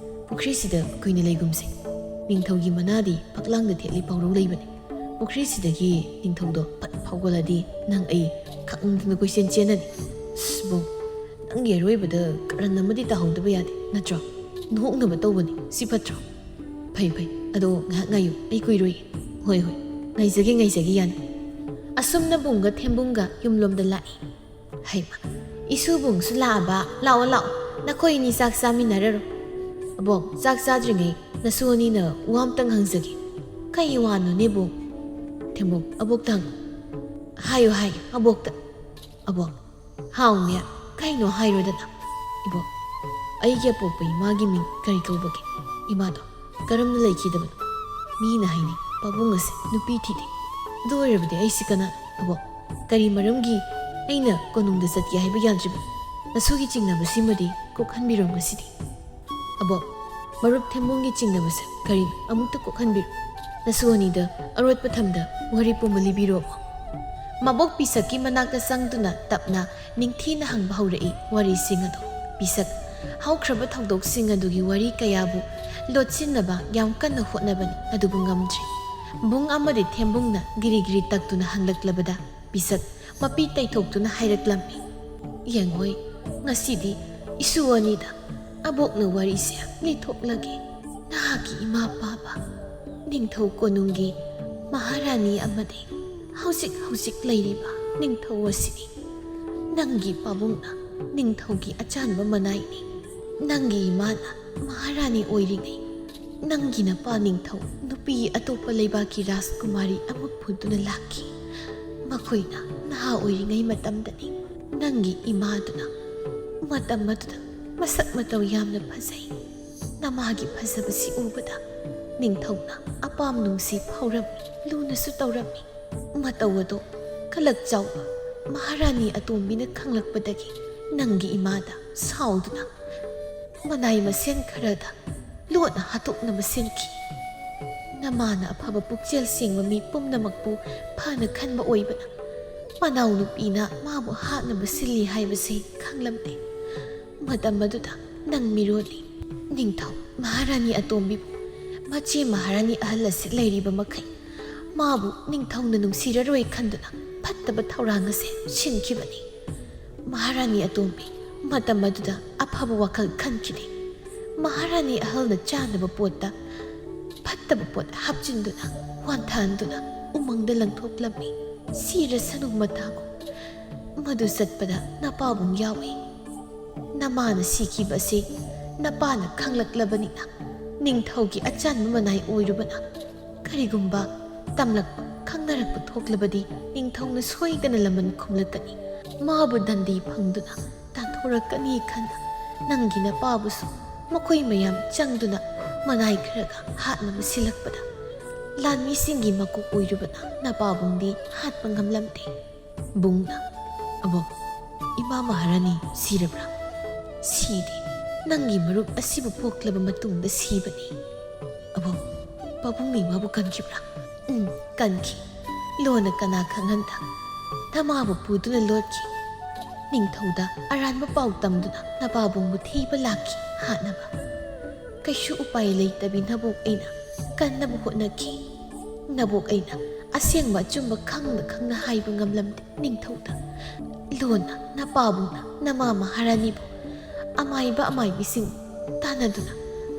ꯄꯨꯈ꯭ꯔꯤꯁꯤꯗ ꯀꯨꯏꯅ ꯂꯩꯒꯨꯝꯁꯤ꯫ ꯅꯤꯡꯊꯧꯒꯤ ꯃꯅꯥꯗꯤ ꯐꯛꯂꯥꯡꯗ ꯊꯦꯠꯂꯤ ꯄꯥꯎꯔꯧ ꯂꯩꯕꯅꯤ꯫ ꯄꯨꯈ꯭ꯔꯤꯁꯤꯗꯒꯤ ꯅꯤꯡꯊꯧꯗꯣ ꯐꯠ ꯐꯥꯎꯒꯠꯂꯗꯤ ꯅꯪ ꯑꯩ ꯈꯪꯗꯅ ꯀꯣꯏꯆꯦꯟ ꯆꯦꯟꯅꯅꯤ꯫ ꯑꯁ ꯕꯣꯡ, ꯅꯪꯒꯤ ꯑꯔꯣꯏꯕꯗ ꯀꯔꯟ ꯑꯃꯗꯤ ꯇꯥꯍꯧꯗꯕ ꯌꯥꯗꯦ ꯅꯠꯇ꯭ꯔꯣ? ꯅꯣꯛꯅꯕ ꯇꯧꯕꯅꯤ, ꯁꯤ ꯐꯠꯇ꯭ꯔꯣ? ꯐꯩ ꯐꯩ, ꯑꯗꯣ ꯉꯥꯏꯍꯥꯛ ꯉꯥꯏꯌꯨ, ꯑꯩ ꯀꯨꯏꯔꯣꯏ꯫ ꯍꯣꯏ ꯍꯣꯏ, ꯉꯥꯏꯖꯒꯦ ꯉꯥꯏꯖꯒꯦ, ꯌꯥꯅꯤ꯫ ꯑꯁꯨꯝꯅ ꯕꯨꯡꯒ ꯊꯦꯝꯕꯨꯡꯒ ꯌꯨꯝꯂꯣꯝꯗ ꯂꯥꯛꯏ꯫ ꯍꯩꯃ, ꯏꯁꯨꯕꯨꯡꯁꯨ ꯂꯥꯛꯑꯕ? ꯂꯥꯛꯑꯣ ꯂꯥꯛꯑꯣ, ꯅꯈꯣꯏ ꯑꯅꯤ ꯆꯥꯛ ꯆꯥꯃꯤꯟꯅꯔꯔꯣ꯫ ꯑꯕꯣꯛ, ꯆꯥꯛ ꯆꯥꯗ꯭ꯔꯤꯉꯩ ꯅꯁꯨ ꯑꯅꯤꯅ ꯋꯥ ꯑꯝꯇꯪ ꯍꯪꯖꯒꯦ꯫ ꯀꯩ ꯋꯥꯅꯣꯅꯦ ꯕꯣꯛ? ꯊꯦꯝꯕꯣꯛ, ꯑꯕꯣꯛꯇ ꯍꯪꯉꯨ꯫ ꯍꯥꯏꯌꯨ ꯍꯥꯏꯌꯨ ꯑꯕꯣꯛꯇ꯫ ꯑꯕꯣꯛ, ꯍꯥꯎꯅꯦ, ꯀꯩꯅꯣ ꯍꯥꯏꯔꯣꯗꯅ꯫ ꯏꯕꯣꯛ, ꯑꯩꯒꯤ ꯑꯄꯣꯛꯄ ꯏꯃꯥꯒꯤ ꯃꯤꯡ ꯀꯔꯤ ꯀꯧꯕꯒꯦ? ꯏꯃꯥꯗꯣ ꯀꯔꯝꯅ ꯂꯩꯈꯤꯗꯕꯅꯣ? ꯃꯤꯅ ꯍꯥꯏꯅꯩ ꯄꯥꯕꯨꯡ ꯑꯁꯦ ꯅꯨꯄꯤ ꯊꯤꯗꯦ꯫ ꯑꯗꯨ ꯑꯣꯏꯔꯕꯗꯤ ꯑꯩꯁꯤ ꯀꯅꯥ? ꯑꯕꯣꯛ, ꯀꯔꯤ ꯃꯔꯝꯒꯤ ꯑꯩꯅ ꯀꯣꯅꯨꯡꯗ ꯆꯠꯀꯦ ꯍꯥꯏꯕ ꯌꯥꯗ꯭ꯔꯤꯕ? ꯅꯁꯨꯒꯤ ꯆꯤꯡꯅꯕꯁꯤꯃꯗꯤ ꯀꯣꯛꯍꯟꯕꯤꯔꯣ ꯉꯁꯤꯗꯤ꯫ ꯑꯕꯣꯛ, ꯃꯔꯨꯞ ꯊꯦꯝꯕꯨꯡꯒꯤ ꯆꯤꯡꯅꯕꯁꯦ ꯀꯔꯤꯅꯣ? ꯑꯃꯨꯛꯇ ꯀꯣꯛꯍꯟꯕꯤꯔꯣ꯫ ꯅꯁꯨ ꯑꯅꯤꯗ ꯑꯔꯣꯠꯄ ꯊꯝꯗ ꯋꯥꯔꯤ ꯄꯨꯝꯕ ꯂꯤꯕꯤꯔꯣ꯫ ꯃꯕꯣꯛ ꯄꯤꯁꯛꯀꯤ ꯃꯅꯥꯛꯇ ꯆꯪꯗꯨꯅ ꯇꯞꯅ ꯅꯤꯡꯊꯤꯅ ꯍꯪꯕ ꯍꯧꯔꯛꯏ ꯋꯥꯔꯤꯁꯤꯡ ꯑꯗꯨ꯫ ꯄꯤꯁꯛ ꯍꯧꯈ꯭ꯔꯕ ꯊꯧꯗꯣꯛꯁꯤꯡ ꯑꯗꯨꯒꯤ ꯋꯥꯔꯤ ꯀꯌꯥꯕꯨ ꯂꯣꯠꯁꯤꯟꯅꯕ ꯌꯥꯝ ꯀꯟꯅ ꯍꯣꯠꯅꯕꯅꯤ, ꯑꯗꯨꯕꯨ ꯉꯝꯗ꯭ꯔꯤ꯫ ꯕꯨꯡ ꯑꯃꯗꯤ ꯊꯦꯝꯕꯨꯡꯅ ꯒꯤꯔꯤ ꯒꯤꯔꯤ ꯇꯛꯇꯨꯅ ꯍꯪꯂꯛꯂꯕꯗ ꯄꯤꯁꯛ ꯃꯄꯤ ꯇꯩꯊꯣꯛꯇꯨꯅ ꯍꯥꯏꯔꯛꯂꯝꯃꯤ, "ꯌꯦꯡꯉꯣꯏ, ꯉꯁꯤꯗꯤ ꯏꯁꯨ ꯑꯅꯤꯗ ꯑꯕꯣꯛꯅ ꯋꯥꯔꯤꯁꯦ ꯂꯤꯊꯣꯛꯂꯒꯦ꯫ ꯅꯍꯥꯛꯀꯤ ꯏꯃꯥ ꯄꯥꯕ ꯅꯤꯡꯊꯧ ꯀꯣꯅꯨꯡꯒꯤ ꯃꯍꯥꯔꯥꯅꯤ ꯑꯃꯗꯤ ꯍꯧꯖꯤꯛ ꯍꯧꯖꯤꯛ ꯂꯩꯔꯤꯕ ꯅꯤꯡꯊꯧ ꯑꯁꯤꯅꯤ꯫ ꯅꯪꯒꯤ ꯄꯥꯕꯨꯡꯅ ꯅꯤꯡꯊꯧꯒꯤ ꯑꯆꯥꯟꯕ ꯃꯅꯥꯏꯅꯤ꯫ ꯅꯪꯒꯤ ꯏꯃꯥꯅ ꯃꯍꯥꯔꯥꯅꯤ ꯑꯣꯏꯔꯤꯉꯩ ꯅꯪꯒꯤ ꯅꯄꯥ ꯅꯤꯡꯊꯧ ꯅꯨꯄꯤ ꯑꯇꯣꯞꯄ ꯂꯩꯕꯥꯛꯀꯤ ꯔꯥꯖꯀꯨꯃꯥꯔꯤ ꯑꯃ ꯄꯨꯗꯨꯅ ꯂꯥꯛꯈꯤ꯫ ꯃꯈꯣꯏꯅ ꯅꯍꯥ ꯑꯣꯏꯔꯤꯉꯩ ꯃꯇꯝꯗꯅꯤ꯫ ꯅꯪꯒꯤ ꯏꯃꯥꯗꯨꯅ ꯃꯇꯝ ꯑꯗꯨꯗ ꯃꯁꯛ ꯃꯇꯧ ꯌꯥꯝꯅ ꯐꯖꯩ꯫ ꯅꯃꯥꯒꯤ ꯐꯖꯕꯁꯤ ꯎꯕꯗ ꯅꯤꯡꯊꯧꯅ ꯑꯄꯥꯝ ꯅꯨꯡꯁꯤ ꯐꯥꯎꯔꯝꯃꯤ, ꯂꯨꯅꯁꯨ ꯇꯧꯔꯝꯃꯤ꯫ ꯃꯇꯧ ꯑꯗꯣ ꯀꯂꯛ ꯆꯥꯎꯕ ꯃꯍꯥꯔꯥꯅꯤ ꯑꯇꯣꯝꯕꯤꯅ ꯈꯪꯂꯛꯄꯗꯒꯤ ꯅꯪꯒꯤ ꯏꯃꯥꯗ ꯁꯥꯎꯗꯨꯅ ꯃꯅꯥꯏ ꯃꯁꯦꯟ ꯈꯔꯗ ꯂꯣꯠꯅ ꯍꯥꯠꯇꯣꯛꯅꯕ ꯁꯤꯟꯈꯤ꯫ ꯅꯃꯥꯅ ꯑꯐꯕ ꯄꯨꯛꯆꯦꯜ ꯁꯦꯡꯕ ꯃꯤ ꯄꯨꯝꯅꯃꯛꯄꯨ ꯐꯅ ꯈꯟꯕ ꯑꯣꯏꯕꯅ ꯃꯅꯥꯎꯅꯨꯄꯤꯅ ꯃꯥꯕꯨ ꯍꯥꯠꯅꯕ ꯁꯤꯜꯂꯤ ꯍꯥꯏꯕꯁꯤ ꯈꯪꯂꯝꯗꯦ꯫ ꯃꯇꯝ ꯑꯗꯨꯗ ꯅꯪ ꯃꯤꯔꯣꯜꯂꯤ꯫ ꯅꯤꯡꯊꯧ ꯃꯍꯥꯔꯥꯅꯤ ꯑꯇꯣꯝꯕꯤꯕꯨ ꯃꯆꯦ ꯃꯍꯥꯔꯥꯅꯤ ꯑꯍꯜ ꯑꯁꯤ ꯂꯩꯔꯤꯕ ꯃꯈꯩ ꯃꯥꯕꯨ ꯅꯤꯡꯊꯧꯅ ꯅꯨꯡꯁꯤꯔꯔꯣꯏ ꯈꯟꯗꯨꯅ ꯐꯠꯇꯕ ꯊꯧꯔꯥꯡ ꯑꯁꯤ ꯁꯤꯟꯈꯤꯕꯅꯤ꯫ ꯃꯍꯥꯔꯥꯅꯤ ꯑꯇꯣꯝꯕꯤ ꯃꯇꯝ ꯑꯗꯨꯗ ꯑꯐꯕ ꯋꯥꯈꯜ ꯈꯟꯈꯤꯗꯦ꯫ ꯃꯍꯥꯔꯥꯅꯤ ꯑꯍꯜꯅ ꯆꯥꯅꯕ ꯄꯣꯠꯇ ꯐꯠꯇꯕ ꯄꯣꯠ ꯍꯥꯞꯆꯤꯟꯗꯨꯅ ꯋꯥꯟꯊꯍꯟꯗꯨꯅ ꯎꯃꯪꯗ ꯂꯪꯊꯣꯛꯂꯝꯃꯤ꯫ ꯁꯤꯔꯁꯅꯨ ꯃꯇꯥꯒꯨꯝ꯫ ꯃꯗꯨ ꯆꯠꯄꯗ ꯅꯄꯥꯕꯨꯡ ꯌꯥꯎꯏ꯫ ꯅꯃꯥꯅ ꯁꯤꯈꯤꯕ ꯑꯁꯤ ꯅꯄꯥꯅ ꯈꯪꯂꯛꯂꯕꯅꯤꯅ ꯅꯤꯡꯊꯧꯒꯤ ꯑꯆꯥꯟꯕ ꯃꯅꯥꯏ ꯑꯣꯏꯔꯨꯕꯅ ꯀꯔꯤꯒꯨꯝꯕ ꯇꯝꯂꯛꯄ ꯈꯪꯅꯔꯛꯄ ꯊꯣꯛꯂꯕꯗꯤ ꯅꯤꯡꯊꯧꯅ ꯁꯣꯏꯗꯅ ꯂꯃꯟ ꯈꯨꯝꯂꯛꯀꯅꯤ꯫ ꯃꯥꯕꯨ ꯗꯟꯗꯤ ꯐꯪꯗꯨꯅ ꯇꯥꯟꯊꯣꯔꯛꯀꯅꯤ ꯈꯟꯅ ꯅꯪꯒꯤ ꯅꯄꯥꯕꯨꯁꯨ ꯃꯈꯣꯏ ꯃꯌꯥꯝ ꯆꯪꯗꯨꯅ ꯃꯅꯥꯏ ꯈꯔꯒ ꯍꯥꯠꯅꯕ ꯁꯤꯜꯂꯛꯄꯗ ꯂꯥꯟꯃꯤꯁꯤꯡꯒꯤ ꯃꯀꯣꯛ ꯑꯣꯏꯔꯨꯕꯅ ꯅꯄꯥꯕꯨꯡꯗꯤ ꯍꯥꯠꯄ ꯉꯝꯂꯝꯗꯦ꯫ ꯕꯨꯡꯅ, "ꯑꯕꯣꯛ, ꯏꯃꯥ ꯃꯍꯥꯔꯥꯅꯤ ꯁꯤꯔꯕ꯭ꯔꯥ?" "ꯁꯤꯗꯦ꯫ ꯅꯪꯒꯤ ꯃꯔꯨꯞ ꯑꯁꯤꯕꯨ ꯄꯣꯛꯂꯕ ꯃꯇꯨꯡꯗ ꯁꯤꯕꯅꯤ꯫" "ꯑꯕꯣꯛ, ꯄꯥꯕꯨꯡꯅ ꯏꯃꯥꯕꯨ ꯀꯟꯈꯤꯕ꯭ꯔꯥ?" "ꯎꯝ, ꯀꯟꯈꯤ꯫ ꯂꯣꯟꯅ ꯀꯅꯥ ꯈꯪꯍꯟꯗ ꯅꯃꯥꯕꯨ ꯄꯨꯗꯨꯅ ꯂꯣꯠꯈꯤ꯫ ꯅꯤꯡꯊꯧꯗ ꯑꯔꯥꯟꯕ ꯄꯥꯎ ꯇꯝꯗꯨꯅ ꯅꯄꯥꯕꯨꯡꯕꯨ ꯊꯤꯕ ꯂꯥꯛꯈꯤ ꯍꯥꯠꯅꯕ꯫ ꯀꯩꯁꯨ ꯎꯄꯥꯏ ꯂꯩꯇꯕꯤ ꯅꯕꯣꯛ ꯑꯩꯅ ꯀꯟꯅꯕ ꯍꯣꯠꯅꯈꯤ꯫ ꯅꯕꯣꯛ ꯑꯩꯅ ꯑꯁꯦꯡꯕ ꯑꯆꯨꯝꯕ ꯈꯪꯅ ꯈꯪꯅ ꯍꯥꯏꯕ ꯉꯝꯂꯝꯗꯦ ꯅꯤꯡꯊꯧꯗ꯫ ꯂꯣꯟꯅ ꯅꯄꯥꯕꯨꯡꯅ ꯅꯃꯥ ꯃꯍꯥꯔꯥꯅꯤꯕꯨ ꯑꯃꯥꯏꯕ ꯑꯃꯥꯏꯕꯤꯁꯤꯡ ꯇꯥꯟꯅꯗꯨꯅ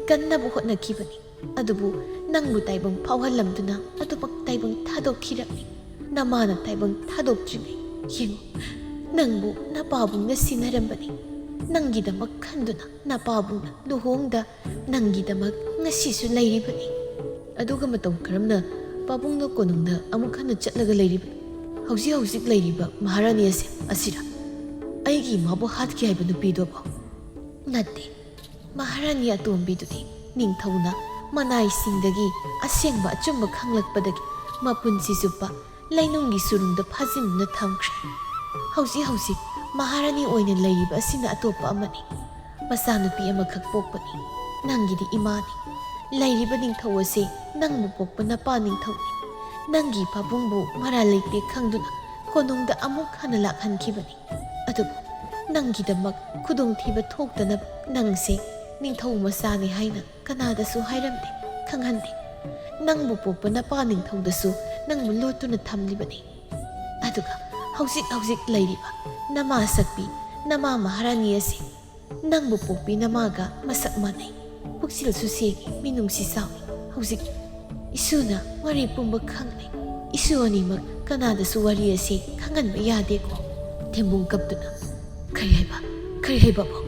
ꯀꯟꯅꯕ ꯍꯣꯠꯅꯈꯤꯕꯅꯤ꯫ ꯑꯗꯨꯕꯨ ꯅꯪꯕꯨ ꯇꯥꯏꯕꯪ ꯐꯥꯎꯍꯜꯂꯝꯗꯨꯅ ꯑꯗꯨꯃꯛ ꯇꯥꯏꯕꯪ ꯊꯥꯗꯣꯛꯈꯤꯔꯝꯃꯤ꯫ ꯅꯃꯥꯅ ꯇꯥꯏꯕꯪ ꯊꯥꯗꯣꯛꯇ꯭ꯔꯤꯉꯩ ꯌꯦꯡꯉꯨ, ꯅꯪꯕꯨ ꯅꯄꯥꯕꯨꯡꯅ ꯁꯤꯟꯅꯔꯝꯕꯅꯤ꯫ ꯅꯪꯒꯤꯗꯃꯛ ꯈꯟꯗꯨꯅ ꯅꯄꯥꯕꯨꯡꯅ ꯂꯨꯍꯣꯡꯗ ꯅꯪꯒꯤꯗꯃꯛ ꯉꯁꯤꯁꯨ ꯂꯩꯔꯤꯕꯅꯤ꯫ ꯑꯗꯨꯒ ꯃꯇꯧ ꯀꯔꯝꯅ ꯄꯥꯕꯨꯡꯅ ꯀꯣꯅꯨꯡꯗ ꯑꯃꯨꯛ ꯍꯟꯅ ꯆꯠꯂꯒ ꯂꯩꯔꯤꯕꯅꯤ? ꯍꯧꯖꯤꯛ ꯍꯧꯖꯤꯛ ꯂꯩꯔꯤꯕ ꯃꯍꯥꯔꯥꯅꯤ ꯑꯁꯦ ꯑꯁꯤꯔ? ꯑꯩꯒꯤ ꯏꯃꯥꯕꯨ ꯍꯥꯠꯈꯤ ꯍꯥꯏꯕ ꯅꯨꯄꯤꯗꯨꯕꯨ? ꯅꯠꯇꯦ, ꯃꯍꯥꯔꯥꯅꯤ ꯑꯇꯣꯝꯕꯤꯗꯨꯗꯤ ꯅꯤꯡꯊꯧꯅ ꯃꯅꯥꯏꯁꯤꯡꯗꯒꯤ ꯑꯁꯦꯡꯕ ꯑꯆꯨꯝꯕ ꯈꯪꯂꯛꯄꯗꯒꯤ ꯃꯄꯨꯟꯁꯤ ꯆꯨꯞꯄ ꯂꯩꯅꯨꯡꯒꯤ ꯁꯨꯔꯨꯡꯗ ꯐꯥꯖꯤꯟꯗꯨꯅ ꯊꯝꯈ꯭ꯔꯦ꯫ ꯍꯧꯖꯤꯛ ꯍꯧꯖꯤꯛ ꯃꯍꯥꯔꯥꯅꯤ ꯑꯣꯏꯅ ꯂꯩꯔꯤꯕ ꯑꯁꯤꯅ ꯑꯇꯣꯞꯄ ꯑꯃꯅꯤ꯫ ꯃꯆꯥꯅꯨꯄꯤ ꯑꯃꯈꯛ ꯄꯣꯛꯄꯅꯤ꯫ ꯅꯪꯒꯤꯗꯤ ꯏꯃꯥꯅꯤ꯫ ꯂꯩꯔꯤꯕ ꯅꯤꯡꯊꯧ ꯑꯁꯤ ꯅꯪꯕꯨ ꯄꯣꯛꯄ ꯅꯄꯥ ꯅꯤꯡꯊꯧꯅꯤ꯫ ꯅꯪꯒꯤ ꯄꯥꯕꯨꯡꯕꯨ ꯃꯔꯥꯜ ꯂꯩꯇꯦ ꯈꯪꯗꯨꯅ ꯀꯣꯅꯨꯡꯗ ꯑꯃꯨꯛ ꯍꯟꯅ ꯂꯥꯛꯍꯟꯈꯤꯕꯅꯤ꯫ ꯑꯗꯨꯕꯨ ꯅꯪꯒꯤꯗꯃꯛ ꯈꯨꯗꯣꯡꯊꯤꯕ ꯊꯣꯛꯇꯅꯕ ꯅꯪꯁꯦ ꯅꯤꯡꯊꯧ ꯃꯆꯥꯅꯤ ꯍꯥꯏꯅ ꯀꯅꯥꯗꯁꯨ ꯍꯥꯏꯔꯝꯗꯦ, ꯈꯪꯍꯟꯗꯦ꯫ ꯅꯪꯕꯨ ꯄꯣꯛꯄ ꯅꯄꯥ ꯅꯤꯡꯊꯧꯗꯁꯨ ꯅꯪꯕꯨ ꯂꯣꯠꯇꯨꯅ ꯊꯝꯂꯤꯕꯅꯤ꯫ ꯑꯗꯨꯒ ꯍꯧꯖꯤꯛ ꯍꯧꯖꯤꯛ ꯂꯩꯔꯤꯕ ꯅꯃꯥ ꯁꯛꯄꯤ, ꯅꯃꯥ ꯃꯍꯥꯔꯥꯅꯤ ꯑꯁꯤ ꯅꯪꯕꯨ ꯄꯣꯛꯄꯤ ꯅꯃꯥꯒ ꯃꯁꯛ ꯃꯥꯟꯅꯩ꯫ ꯄꯨꯛꯆꯦꯜꯁꯨ ꯁꯦꯡꯉꯤ, ꯃꯤꯅꯨꯡꯁꯤ ꯆꯥꯎꯏ꯫ ꯍꯧꯖꯤꯛ ꯏꯁꯨꯅ ꯋꯥꯔꯤ ꯄꯨꯝꯕ ꯈꯪꯂꯦ꯫ ꯏꯁꯨ ꯑꯅꯤꯃꯛ ꯀꯅꯥꯗꯁꯨ ꯋꯥꯔꯤ ꯑꯁꯤ ꯈꯪꯍꯟꯕ ꯌꯥꯗꯦꯀꯣ꯫ ꯊꯦꯝꯕꯨꯡ ꯀꯞꯇꯨꯅ, "ꯀꯔꯤ ꯍꯥꯏꯕ? ꯀꯔꯤ ꯍꯥꯏꯕ, ꯑꯕꯣꯛ?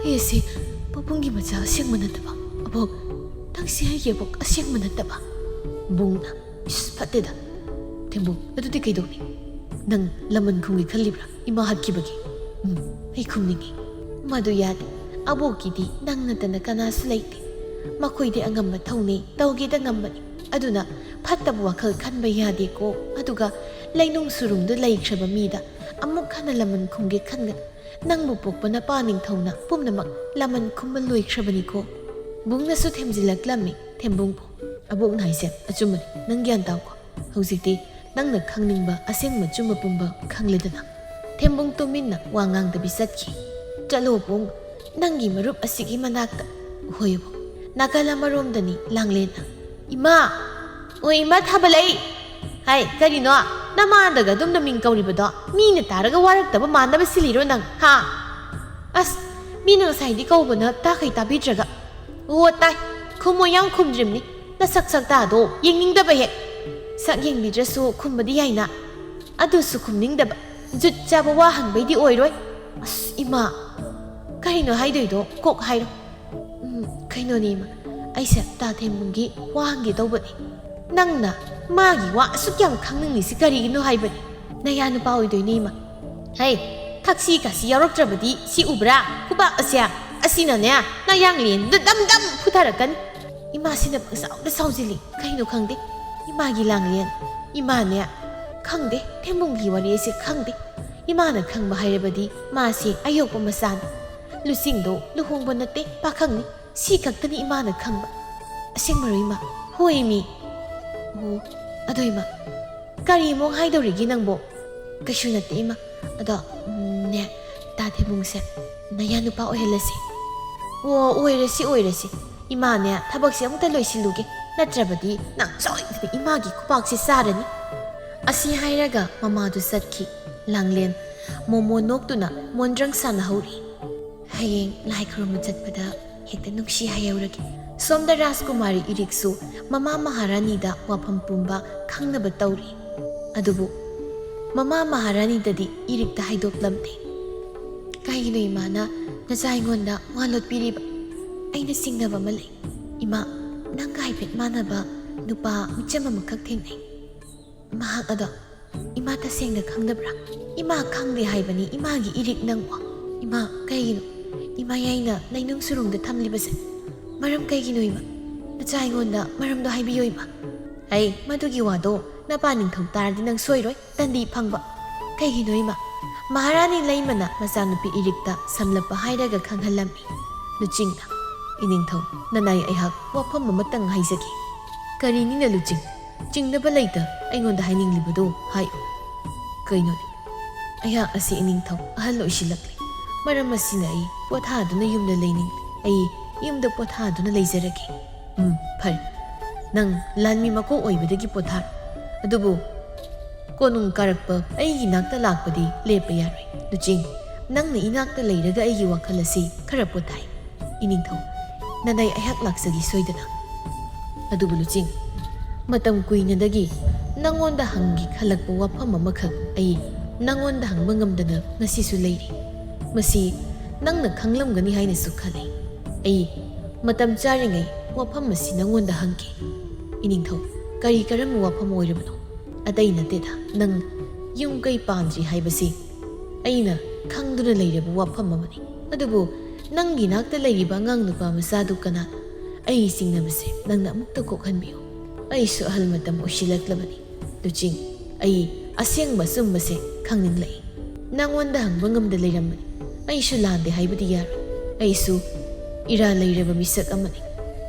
ꯑꯩ ꯑꯁꯤ ꯄꯥꯕꯨꯡꯒꯤ ꯃꯆꯥ ꯑꯁꯦꯡꯕ ꯅꯠꯇꯕ? ꯑꯕꯣꯛ, ꯅꯪꯁꯤ ꯑꯩꯒꯤ ꯑꯕꯣꯛ ꯑꯁꯦꯡꯕ ꯅꯠꯇꯕ?" ꯕꯨꯡꯅ, "ꯏꯁ, ꯐꯠꯇꯦꯗ꯫ ꯊꯦꯝꯕꯨꯡ, ꯑꯗꯨꯗꯤ ꯀꯩꯗꯧꯅꯤ? ꯅꯪ ꯂꯃꯟ ꯈꯨꯝꯒꯦ ꯈꯜꯂꯤꯕ꯭ꯔꯥ? ꯏꯃꯥ ꯍꯥꯠꯈꯤꯕꯒꯤ?" "ꯎꯝ, ꯑꯩ ꯈꯨꯝꯅꯤꯡꯉꯤ꯫" "ꯃꯗꯨ ꯌꯥꯗꯦ꯫ ꯑꯕꯣꯛꯀꯤꯗꯤ ꯅꯪ ꯅꯠꯇꯅ ꯀꯅꯥꯁꯨ ꯂꯩꯇꯦ꯫ ꯃꯈꯣꯏꯗꯤ ꯑꯉꯝꯕ ꯊꯧꯅꯤ, ꯇꯧꯒꯦꯗ ꯉꯝꯕꯅꯤ꯫ ꯑꯗꯨꯅ ꯐꯠꯇꯕ ꯋꯥꯈꯜ ꯈꯟꯕ ꯌꯥꯗꯦꯀꯣ꯫ ꯑꯗꯨꯒ ꯂꯩꯅꯨꯡ ꯁꯨꯔꯨꯡꯗ ꯂꯩꯈ꯭ꯔꯕ ꯃꯤꯗ ꯑꯃꯨꯛ ꯍꯟꯅ ꯂꯃꯟ ꯈꯨꯝꯒꯦ ꯈꯟꯒꯅꯨ꯫ ꯅꯪꯕꯨ ꯄꯣꯛꯄ ꯅꯄꯥ ꯅꯤꯡꯊꯧꯅ ꯄꯨꯝꯅꯃꯛ ꯂꯃꯟ ꯈꯨꯝꯕ ꯂꯣꯏꯈ꯭ꯔꯕꯅꯤꯀꯣ꯫" ꯕꯨꯡꯅꯁꯨ ꯊꯦꯝꯖꯤꯜꯂꯛꯂꯝꯃꯤ ꯊꯦꯝꯕꯨꯡꯕꯨ꯫ "ꯑꯕꯣꯛꯅ ꯍꯥꯏꯁꯦ ꯑꯆꯨꯝꯕꯅꯤ, ꯅꯪ ꯒ꯭ꯌꯥꯟ ꯇꯥꯎꯀꯣ꯫ ꯍꯧꯖꯤꯛꯇꯤ ꯅꯪꯅ ꯈꯪꯅꯤꯡꯕ ꯑꯁꯦꯡꯕ ꯑꯆꯨꯝꯕ ꯄꯨꯝꯕ ꯈꯪꯂꯦꯗꯅ꯫" ꯊꯦꯝꯕꯨꯡ ꯇꯨꯃꯤꯟꯅ ꯋꯥ ꯉꯥꯡꯗꯕꯤ ꯆꯠꯈꯤ꯫ "ꯆꯠꯂꯣ ꯕꯨꯡ, ꯅꯪꯒꯤ ꯃꯔꯨꯞ ꯑꯁꯤꯒꯤ ꯃꯅꯥꯛꯇ꯫ ꯍꯣꯏꯕꯨ, ꯅꯥꯀꯜ ꯑꯃꯔꯣꯝꯗꯅꯤ ꯂꯥꯡꯂꯦꯟꯅ꯫ ꯏꯃꯥ! ꯑꯣ ꯏꯃꯥ ꯊꯥꯕꯂꯩ! ꯍꯥꯏ, ꯀꯔꯤꯅꯣ? ꯅꯃꯥꯗꯒ ꯑꯗꯨꯝꯅ ꯃꯤꯡ ꯀꯧꯔꯤꯕꯗꯣ? ꯃꯤꯅ ꯇꯥꯔꯒ ꯋꯥꯔꯛꯇꯕ ꯃꯥꯟꯅꯕ ꯁꯤꯜꯂꯤꯔꯣ ꯅꯪ, ꯍꯥ? ꯑꯁ, ꯃꯤꯅ ꯉꯁꯥꯏꯗꯤ ꯀꯧꯕꯅ ꯇꯥꯈꯩ ꯇꯥꯕꯤꯗ꯭ꯔꯒ꯫ ꯑꯣ ꯇꯥꯏ, ꯈꯨꯝꯃꯣ ꯌꯥꯝ ꯈꯨꯝꯗ꯭ꯔꯤꯕꯅꯤ꯫ ꯅꯁꯛ ꯁꯛꯇꯥꯗꯣ ꯌꯦꯡꯅꯤꯡꯗꯕ ꯍꯦꯛ꯫ ꯁꯛ ꯌꯦꯡꯕꯤꯗ꯭ꯔꯁꯨ ꯈꯨꯝꯕꯗꯤ ꯌꯥꯏꯅ꯫ ꯑꯗꯨꯁꯨ ꯈꯨꯝꯅꯤꯡꯗꯕ꯫ ꯖꯨꯠ ꯆꯥꯕ ꯋꯥ ꯍꯪꯕꯩꯗꯤ ꯑꯣꯏꯔꯣꯏ꯫ ꯑꯁ ꯏꯃꯥ, ꯀꯔꯤꯅꯣ ꯍꯥꯏꯗꯣꯏꯗꯣ ꯀꯣꯛ ꯍꯥꯏꯔꯣ꯫ ꯎꯝ, ꯀꯩꯅꯣꯅꯦ ꯏꯃꯥ, ꯑꯩꯁꯦ ꯇꯥ ꯊꯦꯝꯕꯨꯡꯒꯤ ꯋꯥ ꯍꯪꯒꯦ ꯇꯧꯕꯅꯦ꯫ ꯅꯪꯅ ꯃꯥꯒꯤ ꯋꯥ ꯑꯁꯨꯛ ꯌꯥꯝ ꯈꯪꯅꯤꯡꯂꯤꯁꯤ ꯀꯔꯤꯒꯤꯅꯣ ꯍꯥꯏꯕꯅꯤ꯫ ꯅꯌꯥ ꯅꯨꯄꯥ ꯑꯣꯏꯗꯣꯏꯅꯦ ꯏꯃꯥ꯫ ꯍꯩ, ꯊꯛꯁꯤ ꯈꯥꯁꯤ ꯌꯥꯎꯔꯛꯇ꯭ꯔꯕꯗꯤ ꯁꯤ ꯎꯕ꯭ꯔꯥ? ꯈꯨꯕꯥꯛ ꯑꯁꯦ꯫ ꯑꯁꯤꯅꯅꯦ, ꯅꯌꯥꯡꯂꯦꯟꯗꯨꯗ ꯗꯝ ꯗꯝ ꯐꯨꯊꯔꯛꯀꯅꯤ꯫ ꯏꯃꯥꯁꯤꯅ ꯄꯪꯁꯥꯎꯗ ꯁꯥꯎꯖꯤꯜꯂꯤ꯫ ꯀꯩꯅꯣ ꯈꯪꯗꯦ꯫ ꯏꯃꯥꯒꯤ ꯂꯥꯡꯂꯦꯟ꯫ ꯏꯃꯥꯅꯦ꯫ ꯈꯪꯗꯦ꯫ ꯊꯦꯝꯕꯨꯡꯒꯤ ꯋꯥꯔꯤ ꯑꯁꯦ ꯈꯪꯗꯦ꯫ ꯏꯃꯥꯅ ꯈꯪꯕ ꯍꯥꯏꯔꯕꯗꯤ ꯃꯥꯁꯦ ꯑꯌꯣꯛꯄ ꯃꯆꯥꯅꯤ꯫ ꯂꯨꯆꯤꯡꯗꯣ ꯂꯨꯍꯣꯡꯕ ꯅꯠꯇꯦ, ꯄꯥꯈꯪꯅꯤ꯫ ꯁꯤ ꯈꯛꯇꯅꯤ ꯏꯃꯥꯅ ꯈꯪꯕ꯫ ꯑꯁꯦꯡꯕꯔꯣ ꯏꯃꯥ? ꯍꯣꯏ ꯃꯤ꯫ ꯑꯣ, ꯑꯗꯣ ꯏꯃꯥ, ꯀꯔꯤ ꯑꯃꯨꯛ ꯍꯥꯏꯗꯧꯔꯤꯒꯦ ꯅꯪꯕꯣ? ꯀꯩꯁꯨ ꯅꯠꯇꯦ ꯏꯃꯥ꯫ ꯑꯗꯣ, ꯎꯝ, ꯅꯦ, ꯇꯥ ꯊꯦꯝꯕꯨꯡꯁꯦ ꯅꯌꯥ ꯅꯨꯄꯥ ꯑꯣꯏꯍꯜꯂꯁꯤ꯫ ꯑꯣ, ꯑꯣꯏꯔꯁꯤ, ꯑꯣꯏꯔꯁꯤ꯫ ꯏꯃꯥꯅꯦ, ꯊꯕꯛꯁꯦ ꯑꯃꯨꯛꯇ ꯂꯣꯏꯁꯤꯜꯂꯨꯒꯦ꯫ ꯅꯠꯇ꯭ꯔꯕꯗꯤ ꯅꯪ ꯁꯣꯏꯗꯅ ꯏꯃꯥꯒꯤ ꯈꯨꯄꯥꯛꯁꯦ ꯆꯥꯔꯅꯤ꯫ ꯑꯁꯤ ꯍꯥꯏꯔꯒ ꯃꯃꯥꯗꯨ ꯆꯠꯈꯤ꯫ ꯂꯥꯡꯂꯦꯟ ꯃꯣꯃꯣ ꯅꯣꯛꯇꯨꯅ ꯃꯣꯟꯗ꯭ꯔꯪ ꯁꯥꯟꯅꯍꯧꯔꯤ꯫ ꯍꯌꯦꯡ ꯂꯥꯏ ꯈꯨꯔꯨꯝꯕ ꯆꯠꯄꯗ ꯍꯦꯛꯇ ꯅꯨꯡꯁꯤ ꯍꯥꯏꯍꯧꯔꯒꯦ꯫ ꯁꯣꯝꯗ ꯔꯥꯖꯀꯨꯃꯥꯔꯤ ꯏꯔꯤꯛꯁꯨ ꯃꯃꯥ ꯃꯍꯥꯔꯥꯅꯤꯗ ꯋꯥꯐꯝ ꯄꯨꯝꯕ ꯈꯪꯅꯕ ꯇꯧꯔꯤ꯫ ꯑꯗꯨꯕꯨ ꯃꯃꯥ ꯃꯍꯥꯔꯥꯅꯤꯗꯗꯤ ꯏꯔꯤꯛꯇ ꯍꯥꯏꯗꯣꯛꯂꯝꯗꯦ꯫ ꯀꯩꯒꯤꯅꯣ ꯏꯃꯥꯅ ꯅꯆꯥ ꯑꯩꯉꯣꯟꯗ ꯋꯥ ꯂꯣꯠꯄꯤꯔꯤꯕ? ꯑꯩꯅ ꯆꯤꯡꯅꯕ ꯑꯃ ꯂꯩ꯫ ꯏꯃꯥ, ꯅꯪꯒ ꯍꯥꯏꯐꯦꯠ ꯃꯥꯟꯅꯕ ꯅꯨꯄꯥ ꯃꯤꯆꯝ ꯑꯃꯈꯛ ꯊꯦꯡꯅꯩ꯫ ꯃꯍꯥꯛ ꯑꯗꯣ ꯏꯃꯥ ꯇꯁꯦꯡꯅ ꯈꯪꯗꯕ꯭ꯔꯥ? ꯏꯃꯥ ꯈꯪꯗꯦ ꯍꯥꯏꯕꯅꯤ, ꯏꯃꯥꯒꯤ ꯏꯔꯤꯛ ꯅꯪꯕꯣ꯫ ꯏꯃꯥ, ꯀꯩꯒꯤꯅꯣ ꯏꯃꯥ ꯌꯥꯏꯅ ꯂꯩꯅꯨꯡ ꯁꯨꯔꯨꯡꯗ ꯊꯝꯂꯤꯕꯁꯦ? ꯃꯔꯝ ꯀꯩꯒꯤꯅꯣ ꯏꯃꯥ? ꯅꯆꯥ ꯑꯩꯉꯣꯟꯗ ꯃꯔꯝꯗꯣ ꯍꯥꯏꯕꯤꯌꯣ ꯏꯃꯥ꯫ ꯑꯩ ꯃꯗꯨꯒꯤ ꯋꯥꯗꯣ ꯅꯄꯥ ꯅꯤꯡꯊꯧ ꯇꯥꯔꯗꯤ ꯅꯪ ꯁꯣꯏꯔꯣꯏ꯫ ꯇꯟꯗꯤ ꯐꯪꯕ꯫ ꯀꯩꯒꯤꯅꯣ ꯏꯃꯥ? ꯃꯍꯥꯔꯥꯅꯤ ꯂꯩꯃꯅ ꯃꯆꯥꯅꯨꯄꯤ ꯏꯔꯤꯛꯇ ꯁꯝꯂꯞꯄ ꯍꯥꯏꯔꯒ ꯈꯪꯍꯜꯂꯝꯃꯤ꯫ ꯂꯨꯆꯤꯡꯅ, "ꯏꯅꯤꯡꯊꯧ, ꯅꯅꯥꯏ ꯑꯩꯍꯥꯛ ꯋꯥꯐꯝ ꯑꯃꯇꯪ ꯍꯥꯏꯖꯒꯦ꯫" "ꯀꯔꯤꯅꯤꯅ ꯂꯨꯆꯤꯡ? ꯆꯤꯡꯅꯕ ꯂꯩꯇ ꯑꯩꯉꯣꯟꯗ ꯍꯥꯏꯅꯤꯡꯂꯤꯕꯗꯨ ꯍꯥꯏꯌꯨ꯫" "ꯀꯩꯅꯣꯅꯦ, ꯑꯩꯍꯥꯛ ꯑꯁꯤ ꯏꯅꯤꯡꯊꯧ ꯑꯍꯜ ꯑꯣꯏꯁꯤꯜꯂꯛꯂꯦ꯫ ꯃꯔꯝ ꯑꯁꯤꯅ ꯑꯩ ꯄꯣꯊꯥꯗꯨꯅ ꯌꯨꯝꯗ ꯂꯩꯅꯤꯡꯂꯦ꯫ ꯑꯩ ꯌꯨꯝꯗ ꯄꯣꯊꯥꯗꯨꯅ ꯂꯩꯖꯔꯒꯦ꯫ ꯎꯝ, ꯐꯔꯦ꯫ ꯅꯪ ꯂꯥꯟꯃꯤ ꯃꯀꯣꯛ ꯑꯣꯏꯕꯗꯒꯤ ꯄꯣꯊꯥꯔꯣ꯫ ꯑꯗꯨꯕꯨ ꯀꯣꯅꯨꯡ ꯀꯥꯔꯛꯄ ꯑꯩꯒꯤ ꯅꯥꯛꯇ ꯂꯥꯛꯄꯗꯤ ꯂꯦꯞꯄ ꯌꯥꯔꯣꯏ꯫ ꯂꯨꯆꯤꯡ, ꯅꯪꯅ ꯏꯅꯥꯛꯇ ꯂꯩꯔꯒ ꯑꯩꯒꯤ ꯋꯥꯈꯜ ꯑꯁꯤ ꯈꯔ ꯄꯣꯊꯥꯏ꯫ ꯏꯅꯤꯡꯊꯧ, ꯅꯅꯥꯏ ꯑꯩꯍꯥꯛ ꯂꯥꯛꯆꯒꯦ ꯁꯣꯏꯗꯅ꯫ ꯑꯗꯨꯕꯨ ꯂꯨꯆꯤꯡ, ꯃꯇꯝ ꯀꯨꯏꯅꯗꯒꯤ ꯅꯪꯉꯣꯟꯗ ꯍꯪꯒꯦ ꯈꯜꯂꯛꯄ ꯋꯥꯐꯝ ꯑꯃꯈꯛ ꯑꯩ ꯅꯪꯉꯣꯟꯗ ꯍꯪꯕ ꯉꯝꯗꯅ ꯉꯁꯤꯁꯨ ꯂꯩꯔꯤ꯫ ꯃꯁꯤ ꯅꯪꯅ ꯈꯪꯂꯝꯒꯅꯤ ꯍꯥꯏꯅꯁꯨ ꯈꯜꯂꯤ꯫ ꯑꯩ ꯃꯇꯝ ꯆꯥꯔꯤꯉꯩ ꯋꯥꯐꯝ ꯑꯁꯤ ꯅꯪꯉꯣꯟꯗ ꯍꯪꯒꯦ꯫ ꯏꯅꯤꯡꯊꯧ, ꯀꯔꯤ ꯀꯔꯝꯕ ꯋꯥꯐꯝ ꯑꯣꯏꯔꯕꯅꯣ? ꯑꯇꯩ ꯅꯠꯇꯦꯗ, ꯅꯪ ꯌꯨꯝ ꯀꯩ ꯄꯥꯟꯗ꯭ꯔꯤ ꯍꯥꯏꯕꯁꯤ ꯑꯩꯅ ꯈꯪꯗꯨꯅ ꯂꯩꯔꯕ ꯋꯥꯐꯝ ꯑꯃꯅꯤ꯫ ꯑꯗꯨꯕꯨ ꯅꯪꯒꯤ ꯅꯥꯛꯇ ꯂꯩꯔꯤꯕ ꯑꯉꯥꯡ ꯅꯨꯄꯥ ꯃꯆꯥꯗꯨ ꯀꯅꯥ? ꯑꯩꯒꯤ ꯆꯤꯡꯅꯕꯁꯦ ꯅꯪꯅ ꯑꯃꯨꯛꯇ ꯀꯣꯛꯍꯟꯕꯤꯌꯨ꯫ ꯑꯩꯁꯨ ꯑꯍꯜ ꯃꯇꯝ ꯑꯣꯏꯁꯤꯜꯂꯛꯂꯕꯅꯤ꯫ ꯂꯨꯆꯤꯡ, ꯑꯩ ꯑꯁꯦꯡꯕ ꯑꯆꯨꯝꯕꯁꯦ ꯈꯪꯅꯤꯡꯂꯛꯏ꯫ ꯅꯪꯉꯣꯟꯗ ꯍꯪꯕ ꯉꯝꯗ ꯂꯩꯔꯝꯕꯅꯤ꯫ ꯑꯩꯁꯨ ꯂꯥꯟꯗꯦ ꯍꯥꯏꯕꯗꯤ ꯌꯥꯔꯣꯏ꯫ ꯑꯩꯁꯨ ꯏꯔꯥ ꯂꯩꯔꯕ ꯃꯤꯁꯛ ꯑꯃꯅꯤ꯫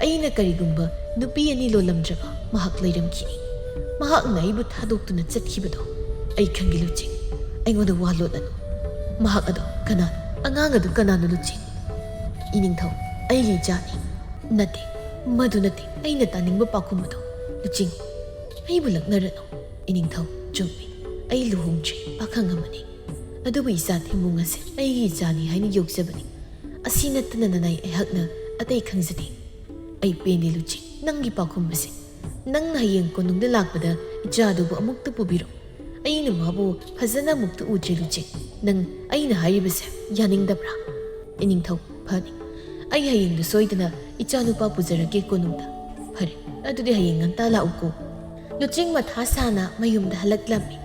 ꯑꯩꯅ ꯀꯔꯤꯒꯨꯝꯕ ꯅꯨꯄꯤ ꯑꯅꯤ ꯂꯣꯜꯂꯝꯗ꯭ꯔꯕ ꯃꯍꯥꯛ ꯂꯩꯔꯝꯈꯤꯅꯤ꯫ ꯃꯍꯥꯛꯅ ꯑꯩꯕꯨ ꯊꯥꯗꯣꯛꯇꯨꯅ ꯆꯠꯈꯤꯕꯗꯣ ꯑꯩ ꯈꯪꯒꯦ ꯂꯨꯆꯤꯡ꯫ ꯑꯩꯉꯣꯟꯗ ꯋꯥ ꯂꯣꯠꯂꯅꯨ꯫ ꯃꯍꯥꯛ ꯑꯗꯣ ꯀꯅꯥꯅꯣ? ꯑꯉꯥꯡ ꯑꯗꯨ ꯀꯅꯥꯅꯣ ꯂꯨꯆꯤꯡ? ꯏꯅꯤꯡꯊꯧ, ꯑꯩꯒꯤ ꯏꯆꯥꯅꯤ꯫ ꯅꯠꯇꯦ, ꯃꯗꯨ ꯅꯠꯇꯦ ꯑꯩꯅ ꯇꯥꯅꯤꯡꯕ ꯄꯥꯎꯈꯨꯝ ꯑꯗꯣ꯫ ꯂꯨꯆꯤꯡ, ꯑꯩꯕꯨ ꯂꯛꯅꯔꯅꯨ꯫ ꯏꯅꯤꯡꯊꯧ, ꯆꯨꯝꯃꯤ꯫ ꯑꯩ ꯂꯨꯍꯣꯡꯗ꯭ꯔꯤ, ꯄꯥꯈꯪ ꯑꯃꯅꯤ꯫ ꯑꯗꯨꯕꯨ ꯏꯆꯥ ꯊꯦꯝꯃꯨꯡ ꯑꯁꯦ ꯑꯩꯒꯤ ꯏꯆꯥꯅꯤ ꯍꯥꯏꯅ ꯌꯣꯛꯆꯕꯅꯤ꯫ ꯑꯁꯤ ꯅꯠꯇꯅ ꯅꯅꯥꯏ ꯑꯩꯍꯥꯛꯅ ꯑꯇꯩ ꯈꯪꯖꯗꯦ꯫ ꯑꯩ ꯄꯦꯟꯗꯦ ꯂꯨꯆꯤꯡ, ꯅꯪꯒꯤ ꯄꯥꯎꯈꯨꯝ ꯑꯁꯦ꯫ ꯅꯪꯅ ꯍꯌꯦꯡ ꯀꯣꯅꯨꯡꯗ ꯂꯥꯛꯄꯗ ꯏꯆꯥꯗꯨꯕꯨ ꯑꯃꯨꯛꯇ ꯄꯨꯕꯤꯔꯣ꯫ ꯑꯩꯅ ꯃꯥꯕꯨ ꯐꯖꯅ ꯑꯃꯨꯛꯇ ꯎꯗ꯭ꯔꯤ ꯂꯨꯆꯤꯡ꯫ ꯅꯪ ꯑꯩꯅ ꯍꯥꯏꯔꯤꯕꯁꯦ ꯌꯥꯅꯤꯡꯗꯕ꯭ꯔꯥ? ꯏꯅꯤꯡꯊꯧ, ꯐꯅꯤ꯫ ꯑꯩ ꯍꯌꯦꯡꯗꯨ ꯁꯣꯏꯗꯅ ꯏꯆꯥꯅꯨꯄꯥ ꯄꯨꯖꯔꯛꯀꯦ ꯀꯣꯅꯨꯡꯗ꯫ ꯐꯔꯦ, ꯑꯗꯨꯗꯤ ꯍꯌꯦꯡ ꯉꯟꯇꯥ ꯂꯥꯛꯎꯀꯣ꯫ ꯂꯨꯆꯤꯡ ꯃꯊꯥ ꯁꯥꯅ ꯃꯌꯨꯝꯗ ꯍꯜꯂꯛꯂꯝꯃꯤ꯫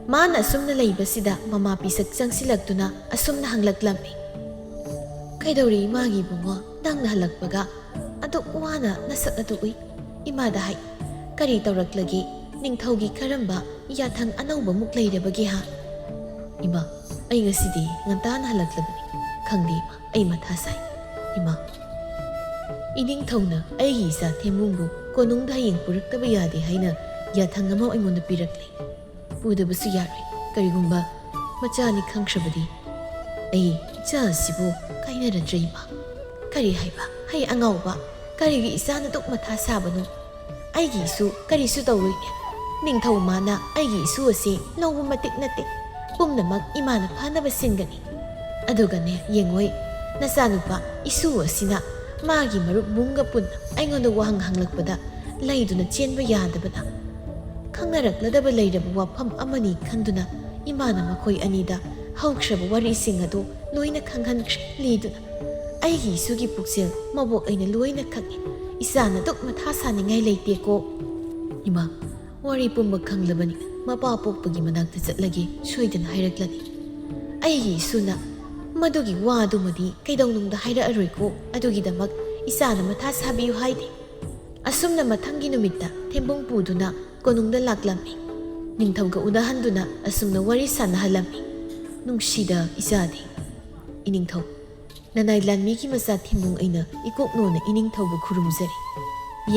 ꯃꯥꯅ ꯑꯁꯨꯝꯅ ꯂꯩꯕꯁꯤꯗ ꯃꯃꯥ ꯄꯤꯁꯛ ꯆꯪꯁꯤꯜꯂꯛꯇꯨꯅ ꯑꯁꯨꯝꯅ ꯍꯪꯂꯛꯂꯝꯃꯤ꯫ "ꯀꯩꯗꯧꯔꯤ ꯏꯃꯥꯒꯤ ꯏꯕꯨꯡꯉꯣ? ꯅꯪꯅ ꯍꯜꯂꯛꯄꯒ ꯑꯗꯨꯛ ꯋꯥꯅ ꯅꯁꯛ ꯑꯗꯨ ꯎꯏ꯫ ꯏꯃꯥꯗ ꯍꯥꯏ, ꯀꯔꯤ ꯇꯧꯔꯛꯂꯒꯦ? ꯅꯤꯡꯊꯧꯒꯤ ꯀꯔꯝꯕ ꯌꯥꯊꯪ ꯑꯅꯧꯕꯃꯨꯛ ꯂꯩꯔꯕꯒꯦ ꯍꯥ?" "ꯏꯃꯥ, ꯑꯩ ꯉꯁꯤꯗꯤ ꯉꯟꯇꯥꯅ ꯍꯜꯂꯛꯂꯕꯅꯤ꯫ ꯈꯪꯗꯦ ꯏꯃꯥ, ꯑꯩ ꯃꯊꯥ ꯁꯥꯏ꯫ ꯏꯃꯥ, ꯏꯅꯤꯡꯊꯧꯅ ꯑꯩꯒꯤ ꯏꯆꯥ ꯊꯦꯝꯕꯨꯡꯕꯨ ꯀꯣꯅꯨꯡꯗ ꯍꯌꯦꯡ ꯄꯨꯔꯛꯇꯕ ꯌꯥꯗꯦ ꯍꯥꯏꯅ ꯌꯥꯊꯪ ꯑꯃ ꯑꯩꯉꯣꯟꯗ ꯄꯤꯔꯛꯂꯦ꯫ ꯄꯨꯗꯕꯁꯨ ꯌꯥꯔꯣꯏ꯫ ꯀꯔꯤꯒꯨꯝꯕ ꯃꯆꯥꯅꯤ ꯈꯪꯈ꯭ꯔꯕꯗꯤ꯫ ꯑꯩ ꯏꯆꯥ ꯑꯁꯤꯕꯨ ꯀꯥꯏꯅꯔꯗ꯭ꯔꯦ ꯏꯃꯥ꯫ ꯀꯔꯤ ꯍꯥꯏꯕ? ꯍꯩ ꯑꯉꯥꯎꯕ, ꯀꯔꯤꯒꯤ ꯏꯆꯥꯅ ꯑꯗꯨꯛ ꯃꯊꯥ ꯁꯥꯕꯅꯣ? ꯑꯩꯒꯤ ꯏꯁꯨ ꯀꯔꯤꯁꯨ ꯇꯧꯔꯣꯏꯅꯦ꯫ ꯅꯤꯡꯊꯧ ꯃꯥꯅ ꯑꯩꯒꯤ ꯏꯁꯨ ꯑꯁꯤ ꯂꯧꯕ ꯃꯇꯤꯛ ꯅꯠꯇꯦ꯫ ꯄꯨꯝꯅꯃꯛ ꯏꯃꯥꯅ ꯐꯅꯕ ꯁꯤꯟꯒꯅꯤ꯫ ꯑꯗꯨꯒꯅꯦ, ꯌꯦꯡꯉꯣꯏ, ꯅꯆꯥꯅꯨꯄꯥ ꯏꯁꯨ ꯑꯁꯤꯅ ꯃꯥꯒꯤ ꯃꯔꯨꯞ ꯕꯨꯡꯒ ꯄꯨꯟꯅ ꯑꯩꯉꯣꯟꯗ ꯋꯥꯍꯪ ꯍꯪꯂꯛꯄꯗ ꯂꯩꯗꯨꯅ ꯆꯦꯟꯕ ꯌꯥꯗꯕꯅ, ꯈꯪꯅꯔꯛꯂꯗꯕ ꯂꯩꯔꯕ ꯋꯥꯐꯝ ꯑꯃꯅꯤ ꯈꯟꯗꯨꯅ ꯏꯃꯥꯅ ꯃꯈꯣꯏ ꯑꯅꯤꯗ ꯍꯧꯈ꯭ꯔꯕ ꯋꯥꯔꯤꯁꯤꯡ ꯑꯗꯨ ꯂꯣꯏꯅ ꯈꯪꯍꯟꯈ꯭ꯔꯦ꯫ ꯂꯤꯗꯨꯅ, "ꯑꯩꯒꯤ ꯏꯁꯨꯒꯤ ꯄꯨꯛꯆꯦꯜ ꯃꯕꯣꯛ ꯑꯩꯅ ꯂꯣꯏꯅ ꯈꯪꯉꯤ꯫ ꯏꯆꯥꯅ ꯑꯗꯨꯛ ꯃꯊꯥ ꯁꯥꯅꯤꯡꯉꯥꯏ ꯂꯩꯇꯦꯀꯣ ꯏꯃꯥ꯫ ꯋꯥꯔꯤ ꯄꯨꯝꯕ ꯈꯪꯂꯕꯅꯤ꯫ ꯃꯄꯥ ꯄꯣꯛꯄꯒꯤ ꯃꯅꯥꯛꯇ ꯆꯠꯂꯒꯦ, ꯁꯣꯏꯗꯅ ꯍꯥꯏꯔꯛꯂꯅꯤ꯫ ꯑꯩꯒꯤ ꯏꯁꯨꯅ ꯃꯗꯨꯒꯤ ꯋꯥ ꯑꯗꯨꯃꯗꯤ ꯀꯩꯗꯧꯅꯨꯡꯗ ꯍꯥꯏꯔꯛꯑꯔꯣꯏꯀꯣ꯫ ꯑꯗꯨꯒꯤꯗꯃꯛ ꯏꯆꯥꯅ ꯃꯊꯥ ꯁꯥꯕꯤꯌꯨ ꯍꯥꯏꯗꯦ꯫" ꯑꯁꯨꯝꯅ ꯃꯊꯪꯒꯤ ꯅꯨꯃꯤꯠꯇ ꯊꯦꯝꯕꯨꯡ ꯄꯨꯗꯨꯅ ꯀꯣꯅꯨꯡꯗ ꯂꯥꯛꯂꯝꯃꯤ꯫ ꯅꯤꯡꯊꯧꯒ ꯎꯅꯍꯟꯗꯨꯅ ꯑꯁꯨꯝꯅ ꯋꯥꯔꯤ ꯁꯥꯟꯅꯍꯜꯂꯝꯃꯤ꯫ "ꯅꯨꯡꯁꯤꯗ ꯏꯆꯥꯗꯤ꯫" "ꯏꯅꯤꯡꯊꯧ, ꯅꯅꯥꯏ ꯂꯥꯟꯃꯤꯒꯤ ꯃꯆꯥ ꯊꯦꯝꯕꯨꯡ ꯑꯩꯅ ꯏꯀꯣꯛꯅꯣꯅ ꯏꯅꯤꯡꯊꯧꯕꯨ ꯈꯨꯔꯨꯝꯖꯔꯤ꯫"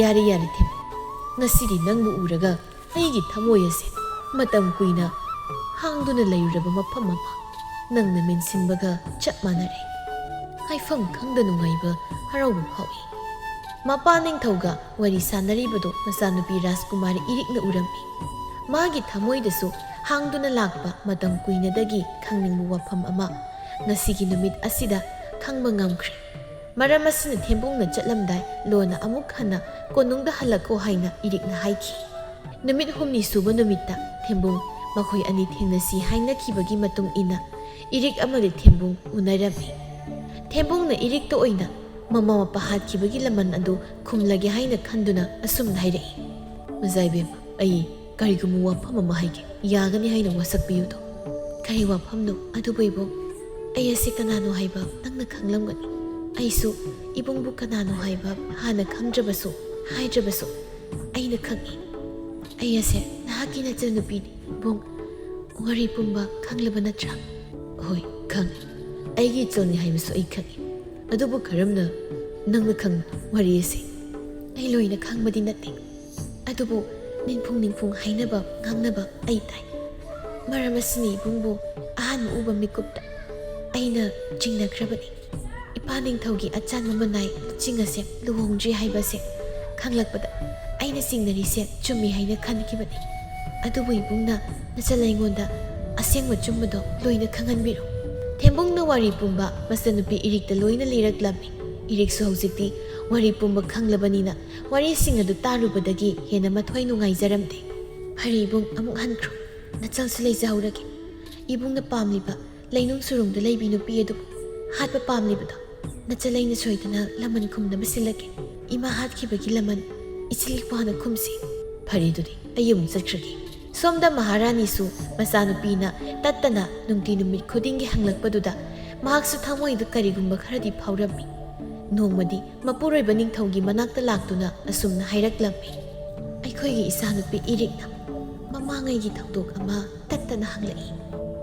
"ꯌꯥꯔꯦ, ꯌꯥꯔꯦ ꯊꯦꯝꯕꯨꯡ, ꯉꯁꯤꯗꯤ ꯅꯪꯕꯨ ꯎꯔꯒ ꯑꯩꯒꯤ ꯊꯃꯣꯏ ꯑꯁꯦ ꯃꯇꯝ ꯀꯨꯏꯅ ꯍꯥꯡꯗꯨꯅ ꯂꯩꯔꯨꯔꯕ ꯃꯐꯝ ꯑꯃ ꯅꯪꯅ ꯃꯦꯟꯁꯤꯟꯕꯒ ꯆꯞ ꯃꯥꯟꯅꯔꯦ꯫" ꯍꯥꯏꯐꯝ ꯈꯪꯗ ꯅꯨꯡꯉꯥꯏꯕ, ꯍꯔꯥꯎꯕ ꯐꯥꯎꯏ꯫ ꯃꯄꯥ ꯅꯤꯡꯊꯧꯒ ꯋꯥꯔꯤ ꯁꯥꯟꯅꯔꯤꯕꯗꯨ ꯃꯆꯥꯅꯨꯄꯤ ꯔꯥꯖꯀꯨꯃꯥꯔꯤ ꯏꯔꯤꯛꯅ ꯎꯔꯝꯃꯤ꯫ ꯃꯥꯒꯤ ꯊꯃꯣꯏꯗꯁꯨ ꯍꯥꯡꯗꯨꯅ ꯂꯥꯛꯄ ꯃꯇꯝ ꯀꯨꯏꯅꯗꯒꯤ ꯈꯪꯅꯤꯡꯕ ꯋꯥꯐꯝ ꯑꯃ ꯉꯁꯤꯒꯤ ꯅꯨꯃꯤꯠ ꯑꯁꯤꯗ ꯈꯪꯕ ꯉꯝꯈ꯭ꯔꯦ꯫ ꯃꯔꯝ ꯑꯁꯤꯅ ꯊꯦꯝꯕꯨꯡꯅ ꯆꯠꯂꯝꯗꯥꯏ ꯂꯣꯟꯅ ꯑꯃꯨꯛ ꯍꯟꯅ ꯀꯣꯅꯨꯡꯗ ꯍꯜꯂꯛꯈꯣ ꯍꯥꯏꯅ ꯏꯔꯤꯛꯅ ꯍꯥꯏꯈꯤ꯫ ꯅꯨꯃꯤꯠ ꯍꯨꯝꯅꯤ ꯁꯨꯕ ꯅꯨꯃꯤꯠꯇ ꯊꯦꯝꯕꯨꯡ ꯃꯈꯣꯏ ꯑꯅꯤ ꯊꯦꯡꯅꯁꯤ ꯍꯥꯏꯅꯈꯤꯕꯒꯤ ꯃꯇꯨꯡ ꯏꯟꯅ ꯏꯔꯤꯛ ꯑꯃꯗꯤ ꯊꯦꯝꯕꯨꯡ ꯎꯅꯔꯝꯃꯤ꯫ ꯊꯦꯝꯕꯨꯡꯅ ꯏꯔꯤꯛꯇ ꯑꯣꯏꯅ ꯃꯃꯥ ꯃꯄꯥ ꯍꯥꯠꯈꯤꯕꯒꯤ ꯂꯃꯟ ꯑꯗꯨ ꯈꯨꯝꯂꯒꯦ ꯍꯥꯏꯅ ꯈꯟꯗꯨꯅ ꯑꯁꯨꯝꯅ ꯍꯥꯏꯔꯛꯏ, "ꯃꯖꯥꯏꯕꯦꯝꯃ, ꯑꯩ ꯀꯔꯤꯒꯨꯝꯕ ꯋꯥꯐꯝ ꯑꯃ ꯍꯥꯏꯒꯦ, ꯌꯥꯒꯅꯤ ꯍꯥꯏꯅ ꯋꯥꯁꯛꯄꯤꯌꯨꯗꯣ?" "ꯀꯔꯤ ꯋꯥꯐꯝꯅꯣ ꯑꯗꯨꯕꯨ ꯏꯕꯨꯡ? ꯑꯩ ꯑꯁꯤ ꯀꯅꯥꯅꯣ ꯍꯥꯏꯕ ꯅꯪꯅ ꯈꯪꯂꯝꯒꯅꯤ꯫ ꯑꯩꯁꯨ ꯏꯕꯨꯡꯕꯨ ꯀꯅꯥꯅꯣ ꯍꯥꯏꯕ ꯍꯥꯟꯅ ꯈꯪꯗ꯭ꯔꯕꯁꯨ, ꯍꯥꯏꯗ꯭ꯔꯕꯁꯨ ꯑꯩꯅ ꯈꯪꯏ꯫ ꯑꯩ ꯑꯁꯦ ꯅꯍꯥꯛꯀꯤ ꯅꯆꯟꯅꯨꯄꯤꯅꯤ ꯏꯕꯨꯡ꯫ ꯋꯥꯔꯤ ꯄꯨꯝꯕ ꯈꯪꯂꯕ ꯅꯠꯇ꯭ꯔꯥ?" "ꯍꯣꯏ, ꯈꯪꯏ꯫ ꯑꯩꯒꯤ ꯏꯆꯜꯅꯤ ꯍꯥꯏꯕꯁꯨ ꯑꯩ ꯈꯪꯏ꯫ ꯑꯗꯨꯕꯨ ꯀꯔꯝꯅ ꯅꯪꯅ ꯈꯪꯕ ꯋꯥꯔꯤ ꯑꯁꯤ?" "ꯑꯩ ꯂꯣꯏꯅ ꯈꯪꯕꯗꯤ ꯅꯠꯇꯦ꯫ ꯑꯗꯨꯕꯨ ꯅꯤꯡꯐꯨꯡ ꯅꯤꯡꯐꯨꯡ ꯍꯥꯏꯅꯕ ꯉꯥꯡꯅꯕ ꯑꯩ ꯇꯥꯏ꯫ ꯃꯔꯝ ꯑꯁꯤꯅ ꯏꯕꯨꯡꯕꯨ ꯑꯍꯥꯟꯕ ꯎꯕ ꯃꯤꯀꯨꯞꯇ ꯑꯩꯅ ꯆꯤꯡꯅꯈ꯭ꯔꯕꯅꯤ꯫ ꯏꯄꯥ ꯅꯤꯡꯊꯧꯒꯤ ꯑꯆꯥꯟꯕ ꯃꯅꯥꯏ ꯂꯨꯆꯤꯡ ꯑꯁꯦ ꯂꯨꯍꯣꯡꯗ꯭ꯔꯤ ꯍꯥꯏꯕ ꯑꯁꯦ ꯈꯪꯂꯛꯄꯗ ꯑꯩꯅ ꯆꯤꯡꯅꯔꯤꯁꯦ ꯆꯨꯝꯃꯤ ꯍꯥꯏꯅ ꯈꯟꯈꯤꯕꯅꯤ꯫ ꯑꯗꯨꯕꯨ ꯏꯕꯨꯡꯅ ꯅꯆꯜ ꯑꯩꯉꯣꯟꯗ ꯑꯁꯦꯡꯕ ꯆꯨꯝꯕꯗꯣ ꯂꯣꯏꯅ ꯈꯪꯍꯟꯕꯤꯔꯣ꯫ ꯊꯦꯝꯕꯨꯡꯅ ꯋꯥꯔꯤ ꯄꯨꯝꯕ ꯃꯆꯟꯅꯨꯄꯤ ꯏꯔꯤꯛꯇ ꯂꯣꯏꯅ ꯂꯤꯔꯛꯂꯝꯃꯤ꯫ ꯏꯔꯤꯛꯁꯨ ꯍꯧꯖꯤꯛꯇꯤ ꯋꯥꯔꯤ ꯄꯨꯝꯕ ꯈꯪꯂꯕꯅꯤꯅ ꯋꯥꯔꯤꯁꯤꯡ ꯑꯗꯨ ꯇꯥꯔꯨꯕꯗꯒꯤ ꯍꯦꯟꯅ ꯃꯊ꯭ꯋꯥꯏ ꯅꯨꯡꯉꯥꯏꯖꯔꯝꯗꯦ꯫ ꯐꯔꯦ ꯏꯕꯨꯡ, ꯑꯃꯨꯛ ꯍꯟꯈ꯭ꯔꯣ꯫ ꯅꯆꯜꯁꯨ ꯂꯩꯖꯍꯧꯔꯒꯦ꯫ ꯏꯕꯨꯡꯅ ꯄꯥꯝꯂꯤꯕ ꯂꯩꯅꯨꯡ ꯁꯨꯔꯨꯡꯗ ꯂꯩꯕꯤ ꯅꯨꯄꯤ ꯑꯗꯨꯕꯨ ꯍꯥꯠꯄ ꯄꯥꯝꯂꯤꯕꯗꯣ ꯅꯆꯜ ꯑꯩꯅ ꯁꯣꯏꯗꯅ ꯂꯃꯟ ꯈꯨꯝꯅꯕ ꯁꯤꯜꯂꯒꯦ꯫ ꯏꯃꯥ ꯍꯥꯠꯈꯤꯕꯒꯤ ꯂꯃꯟ ꯏꯆꯤꯜ ꯏꯄ꯭ꯋꯥꯅ ꯈꯨꯝꯁꯤ꯫ ꯐꯔꯦ ꯑꯗꯨꯗꯤ ꯑꯩ ꯑꯃꯨꯛ ꯆꯠꯈ꯭ꯔꯒꯦ꯫ ꯁꯣꯝꯗ ꯃꯍꯥꯔꯥꯅꯤꯁꯨ ꯃꯆꯥꯅꯨꯄꯤꯅ ꯇꯠꯇꯅ ꯅꯨꯡꯇꯤ ꯅꯨꯃꯤꯠ ꯈꯨꯗꯤꯡꯒꯤ ꯍꯪꯂꯛꯄꯗꯨꯗ ꯃꯍꯥꯛꯁꯨ ꯊꯃꯣꯏꯗ ꯀꯔꯤꯒꯨꯝꯕ ꯈꯔꯗꯤ ꯐꯥꯎꯔꯝꯃꯤ꯫ ꯅꯣꯡꯃꯗꯤ ꯃꯄꯨꯔꯣꯏꯕ ꯅꯤꯡꯊꯧꯒꯤ ꯃꯅꯥꯛꯇ ꯂꯥꯛꯇꯨꯅ ꯑꯁꯨꯝꯅ ꯍꯥꯏꯔꯛꯂꯝꯃꯤ, ꯑꯩꯈꯣꯏꯒꯤ ꯏꯆꯥꯅꯨꯄꯤ ꯏꯔꯤꯛꯅ ꯃꯃꯥꯡꯉꯩꯒꯤ ꯊꯧꯗꯣꯛ ꯑꯃ ꯇꯠꯇꯅ ꯍꯪꯂꯛꯏ꯫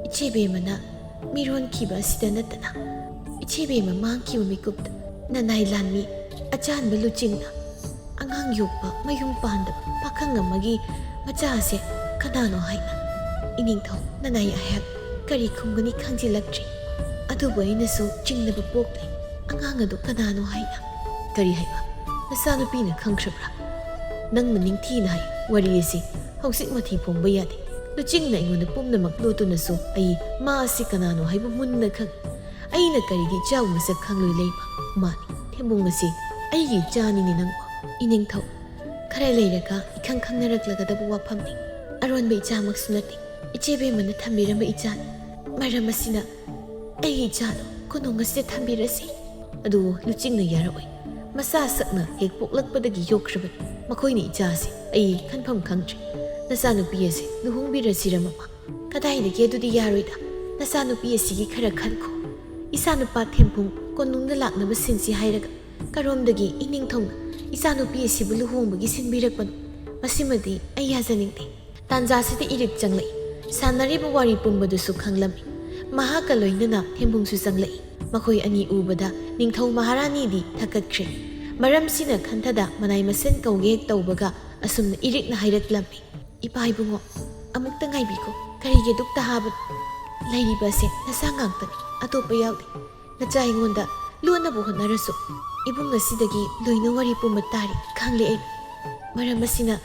ꯏꯆꯦꯕꯦꯝꯃꯅ ꯃꯤꯔꯣꯟꯈꯤꯕ ꯑꯁꯤꯗ ꯅꯠꯇꯅ ꯏꯆꯦꯕꯦꯝꯃ ꯃꯥꯡꯈꯤꯕ ꯃꯤꯀꯨꯞꯇ ꯅꯅꯥꯏ ꯂꯥꯟꯃꯤ ꯑꯆꯥꯟꯕ ꯂꯨꯆꯤꯡꯅ ꯑꯉꯥꯡ ꯌꯣꯛꯄ ꯃꯌꯨꯝ ꯄꯥꯟꯗꯕ ꯄꯥꯈꯪ ꯑꯃꯒꯤ ꯃꯆꯥ ꯑꯁꯦ ꯀꯅꯥꯅꯣ ꯍꯥꯏꯅ ꯏꯅꯤꯡꯊꯧ ꯅꯅꯥꯏ ꯑꯩꯍꯥꯛ ꯀꯔꯤ ꯈꯨꯝꯒꯅꯤ ꯈꯪꯖꯤꯜꯂꯛꯇ꯭ꯔꯤ꯫ ꯑꯗꯨꯕꯨ ꯑꯩꯅꯁꯨ ꯆꯤꯡꯅꯕ ꯄꯣꯛꯂꯦ꯫ ꯑꯉꯥꯡ ꯑꯗꯨ ꯀꯅꯥꯅꯣ ꯍꯥꯏꯅ꯫ ꯀꯔꯤ ꯍꯥꯏꯕ? ꯅꯆꯥꯅꯨꯄꯤꯅ ꯈꯪꯈ꯭ꯔꯕ꯭ꯔꯥ? ꯅꯪꯅ ꯅꯤꯡꯊꯤꯅ ꯍꯥꯏ꯫ ꯋꯥꯔꯤ ꯑꯁꯤ ꯍꯧꯖꯤꯛ ꯃꯊꯤ ꯐꯣꯡꯕ ꯌꯥꯗꯦ꯫ ꯂꯨꯆꯤꯡꯅ ꯑꯩꯉꯣꯟꯗ ꯄꯨꯝꯅꯃꯛ ꯂꯣꯠꯇꯨꯅꯁꯨ ꯑꯩ ꯃꯥ ꯑꯁꯤ ꯀꯅꯥꯅꯣ ꯍꯥꯏꯕ ꯃꯨꯟꯅ ꯈꯪꯏ꯫ ꯑꯩꯅ ꯀꯔꯤꯒꯤ ꯏꯆꯥꯕꯨ ꯃꯁꯛ ꯈꯪꯂꯣꯏ ꯂꯩꯃ? ꯃꯥꯅꯤ, ꯊꯦꯝꯕꯨꯡ ꯑꯁꯤ ꯑꯩꯒꯤ ꯏꯆꯥꯅꯤꯅꯦ ꯅꯪꯕꯨ꯫ ꯏꯅꯤꯡꯊꯧ, ꯈꯔ ꯂꯩꯔꯒ ꯏꯈꯪ ꯈꯪꯅꯔꯛꯂꯒꯗꯕ ꯋꯥꯐꯝꯅꯤ꯫ ꯑꯔꯣꯟꯕ ꯏꯆꯥꯃꯛꯁꯨ ꯅꯠꯇꯦ꯫ ꯏꯆꯦꯕꯦꯝꯃꯅ ꯊꯝꯕꯤꯔꯝꯕ ꯏꯆꯥꯅꯤ꯫ ꯃꯔꯝ ꯑꯁꯤꯅ ꯑꯩꯒꯤ ꯏꯆꯥꯗꯣ ꯀꯣꯅꯨꯡ ꯑꯁꯤꯗ ꯊꯝꯕꯤꯔꯁꯤ꯫ ꯑꯗꯨꯕꯨ ꯂꯨꯆꯤꯡꯅ ꯌꯥꯔꯛꯑꯣꯏ꯫ ꯃꯆꯥ ꯁꯛꯅ ꯍꯦꯛ ꯄꯣꯛꯂꯛꯄꯗꯒꯤ ꯌꯣꯛꯈ꯭ꯔꯕꯅꯤ꯫ ꯃꯈꯣꯏꯅ ꯏꯆꯥꯁꯤ ꯑꯩ ꯈꯟꯐꯝ ꯈꯪꯗ꯭ꯔꯦ꯫ ꯅꯆꯥꯅꯨꯄꯤ ꯑꯁꯤ ꯂꯨꯍꯣꯡꯕꯤꯔꯁꯤꯔ ꯃꯃꯥ? ꯀꯗꯥꯏꯗꯒꯤ? ꯑꯗꯨꯗꯤ ꯌꯥꯔꯣꯏꯗ꯫ ꯅꯆꯥꯅꯨꯄꯤ ꯑꯁꯤꯒꯤ ꯈꯔ ꯈꯟꯈꯣ꯫ ꯏꯆꯥꯅꯨꯄꯥ ꯊꯦꯝꯕꯨꯡ ꯀꯣꯅꯨꯡꯗ ꯂꯥꯛꯅꯕ ꯁꯤꯟꯁꯤ ꯍꯥꯏꯔꯒ ꯀꯔꯣꯝꯗꯒꯤ ꯏꯅꯤꯡꯊꯧꯅ ꯏꯆꯥꯅꯨꯄꯤ ꯑꯁꯤꯕꯨ ꯂꯨꯍꯣꯡꯕꯒꯤ ꯁꯤꯟꯕꯤꯔꯛꯄꯅꯣ? ꯃꯁꯤꯃꯗꯤ ꯑꯩ ꯌꯥꯖꯅꯤꯡꯗꯦ꯫ ꯇꯥꯟꯖꯥꯁꯤꯗ ꯏꯔꯤꯛ ꯆꯪꯂꯛꯏ꯫ ꯁꯥꯟꯅꯔꯤꯕ ꯋꯥꯔꯤ ꯄꯨꯝꯕꯗꯨꯁꯨ ꯈꯪꯂꯝꯃꯤ꯫ ꯃꯍꯥꯛꯀ ꯂꯣꯏꯅꯅ ꯊꯦꯝꯕꯨꯡꯁꯨ ꯆꯪꯂꯛꯏ꯫ ꯃꯈꯣꯏ ꯑꯅꯤ ꯎꯕꯗ ꯅꯤꯡꯊꯧ ꯃꯍꯥꯔꯥꯅꯤꯗꯤ ꯊꯛꯀꯠꯈ꯭ꯔꯦ꯫ ꯃꯔꯝꯁꯤꯅ ꯈꯟꯊꯗ ꯃꯅꯥꯏ ꯃꯁꯦꯟ ꯀꯧꯒꯦ ꯍꯦꯛ ꯇꯧꯕꯒ ꯑꯁꯨꯝꯅ ꯏꯔꯤꯛꯅ ꯍꯥꯏꯔꯛꯂꯝꯃꯤ, ꯏꯄꯥ ꯏꯕꯨꯡꯉꯣ, ꯑꯃꯨꯛꯇ ꯉꯥꯏꯕꯤꯈꯣ꯫ ꯀꯔꯤꯒꯤ ꯑꯗꯨꯛꯇ ꯍꯥꯕꯅꯣ? ꯂꯩꯔꯤꯕ ꯑꯁꯦ ꯅꯆꯥ ꯉꯥꯛꯇꯅꯤ, ꯑꯇꯣꯞꯄ ꯌꯥꯎꯗꯦ꯫ ꯅꯆꯥ ꯑꯩꯉꯣꯟꯗ ꯂꯣꯠꯅꯕ ꯍꯣꯠꯅꯔꯁꯨ, ꯏꯕꯨꯡ ꯑꯁꯤꯗꯒꯤ ꯂꯣꯏꯅ ꯋꯥꯔꯤ ꯄꯨꯝꯕ ꯇꯥꯔꯤ, ꯈꯪꯂꯦ ꯑꯩ꯫ ꯃꯔꯝ ꯑꯁꯤꯅ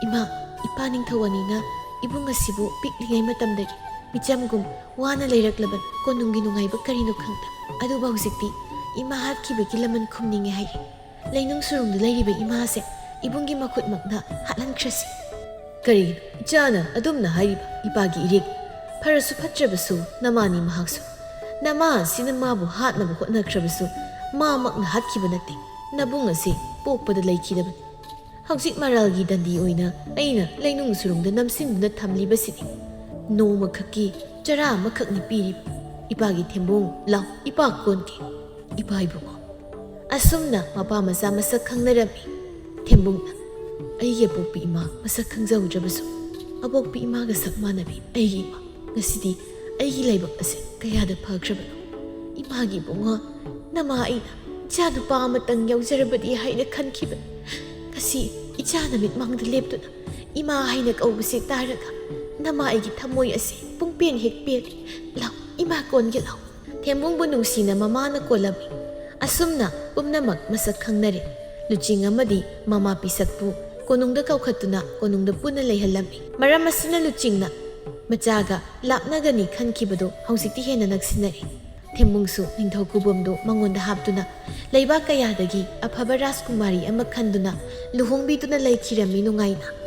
ꯏꯃꯥ, ꯏꯄꯥ ꯅꯤꯡꯊꯧ ꯑꯅꯤꯅ ꯏꯕꯨꯡ ꯑꯁꯤꯕꯨ ꯄꯤꯛꯂꯤꯉꯩ ꯃꯇꯝꯗꯒꯤ ꯃꯤꯆꯝꯒꯨꯝ ꯋꯥꯅ ꯂꯩꯔꯛꯂꯕ ꯀꯣꯅꯨꯡꯒꯤ ꯅꯨꯡꯉꯥꯏꯕ ꯀꯔꯤꯅꯣ ꯈꯪꯗ꯫ ꯑꯗꯨꯕꯨ ꯍꯧꯖꯤꯛꯇꯤ ꯏꯃꯥ ꯍꯥꯠꯈꯤꯕꯒꯤ ꯂꯃꯟ ꯈꯨꯝꯅꯤꯡꯉꯦ ꯍꯥꯏꯔꯤ꯫ ꯂꯩꯅꯨꯡ ꯁꯨꯔꯨꯡꯗ ꯂꯩꯔꯤꯕ ꯏꯃꯥꯁꯦ ꯏꯕꯨꯡꯒꯤ ꯃꯈꯨꯠꯃꯛꯅ ꯍꯥꯠꯍꯟꯈ꯭ꯔꯁꯤ꯫ ꯀꯔꯤꯒꯤꯅꯣ ꯏꯆꯥꯅ ꯑꯗꯨꯝꯅ ꯍꯥꯏꯔꯤꯕ? ꯏꯄꯥꯒꯤ ꯏꯔꯦꯛ, ꯐꯔꯁꯨ ꯐꯠꯇ꯭ꯔꯕꯁꯨ ꯅꯃꯥꯅꯤ ꯃꯍꯥꯛꯁꯨ꯫ ꯅꯃꯥ ꯑꯁꯤꯅ ꯃꯥꯕꯨ ꯍꯥꯠꯅꯕ ꯍꯣꯠꯅꯈ꯭ꯔꯕꯁꯨ ꯃꯥꯃꯛꯅ ꯍꯥꯠꯈꯤꯕ ꯅꯠꯇꯦ, ꯅꯕꯨꯡ ꯑꯁꯤ ꯄꯣꯛꯄꯗ ꯂꯩꯈꯤꯗꯕꯅꯤ꯫ ꯍꯧꯖꯤꯛ ꯃꯔꯥꯜꯒꯤ ꯗꯟꯗꯤ ꯑꯣꯏꯅ ꯑꯩꯅ ꯂꯩꯅꯨꯡ ꯁꯨꯔꯨꯡꯗ ꯅꯝꯁꯤꯟꯗꯨꯅ ꯊꯝꯂꯤꯕꯁꯤꯅꯤ꯫ ꯅꯣꯡꯃꯈꯛꯀꯤ ꯆꯔꯥ ꯑꯃꯈꯛꯅꯤ ꯄꯤꯔꯤꯕ꯫ ꯏꯄꯥꯒꯤ ꯊꯦꯝꯕꯨꯡ, ꯂꯥꯎ, ꯏꯄꯥ ꯀꯣꯟꯒꯦ꯫ ꯏꯄꯥ ꯏꯕꯨꯡꯉꯣ꯫ ꯑꯁꯨꯝꯅ ꯃꯄꯥ ꯃꯆꯥ ꯃꯁꯛ ꯈꯪꯅꯔꯝꯃꯤ꯫ ꯊꯦꯝꯕꯨꯡꯅ, ꯑꯩꯒꯤ ꯑꯄꯣꯛꯄꯤ ꯏꯃꯥ ꯃꯁꯛ ꯈꯪꯖꯍꯧꯗ꯭ꯔꯕꯁꯨ, ꯑꯄꯣꯛꯄꯤ ꯏꯃꯥꯒ ꯁꯛ ꯃꯥꯟꯅꯕꯤ ꯑꯩꯒꯤ ꯏꯃꯥ, ꯉꯁꯤꯗꯤ ꯑꯩꯒꯤ ꯂꯥꯏꯕꯛ ꯑꯁꯦ ꯀꯌꯥꯗ ꯐꯈ꯭ꯔꯕꯅꯣ꯫ ꯏꯃꯥꯒꯤ ꯏꯕꯨꯡꯉꯣ, ꯅꯃꯥ ꯑꯩꯅ ꯏꯆꯥ ꯅꯨꯄꯥ ꯑꯃꯇꯪ ꯌꯥꯎꯖꯔꯕꯗꯤ ꯍꯥꯏꯅ ꯈꯟꯈꯤꯕꯅꯤ꯫ ꯉꯁꯤ ꯏꯆꯥ ꯅꯃꯤꯠ ꯃꯥꯡꯗ ꯂꯦꯞꯇꯨꯅ ꯏꯃꯥ ꯍꯥꯏꯅ ꯀꯧꯕꯁꯤ ꯇꯥꯔꯒ ꯅꯃꯥ ꯑꯩꯒꯤ ꯊꯃꯣꯏ ꯑꯁꯤ ꯄꯨꯡꯄꯦꯟ ꯍꯦꯛ ꯄꯦꯜꯂꯤ꯫ ꯂꯥꯎ, ꯏꯃꯥ ꯀꯣꯟꯒꯦ ꯂꯥꯎ꯫ ꯊꯦꯝꯕꯨꯡꯕꯨ ꯅꯨꯡꯁꯤꯅ ꯃꯃꯥꯅ ꯀꯣꯜꯂꯝꯃꯤ꯫ ꯑꯁꯨꯝꯅ ꯄꯨꯝꯅꯃꯛ ꯃꯁꯛ ꯈꯪꯅꯔꯦ꯫ ꯂꯨꯆꯤꯡ ꯑꯃꯗꯤ ꯃꯃꯥ ꯄꯤꯁꯛꯄꯨ ꯀꯣꯅꯨꯡꯗ ꯀꯧꯈꯠꯇꯨꯅ ꯀꯣꯅꯨꯡꯗ ꯄꯨꯟꯅ ꯂꯩꯍꯜꯂꯝꯃꯤ꯫ ꯃꯔꯝ ꯑꯁꯤꯅ ꯂꯨꯆꯤꯡꯅ ꯃꯆꯥꯒ ꯂꯥꯞꯅꯒꯅꯤ ꯈꯟꯈꯤꯕꯗꯨ ꯍꯧꯖꯤꯛꯇꯤ ꯍꯦꯟꯅ ꯅꯛꯁꯤꯟꯅꯔꯦ꯫ ꯊꯦꯝꯕꯨꯡꯁꯨ ꯅꯤꯡꯊꯧ ꯈꯨꯕꯝꯗꯨ ꯃꯉꯣꯟꯗ ꯍꯥꯞꯇꯨꯅ ꯂꯩꯕꯥꯛ ꯀꯌꯥꯗꯒꯤ ꯑꯐꯕ ꯔꯥꯖꯀꯨꯃꯥꯔꯤ ꯑꯃ ꯈꯟꯗꯨꯅ ꯂꯨꯍꯣꯡꯕꯤꯗꯨꯅ ꯂꯩꯈꯤꯔꯝꯃꯤ ꯅꯨꯡꯉꯥꯏꯅ꯫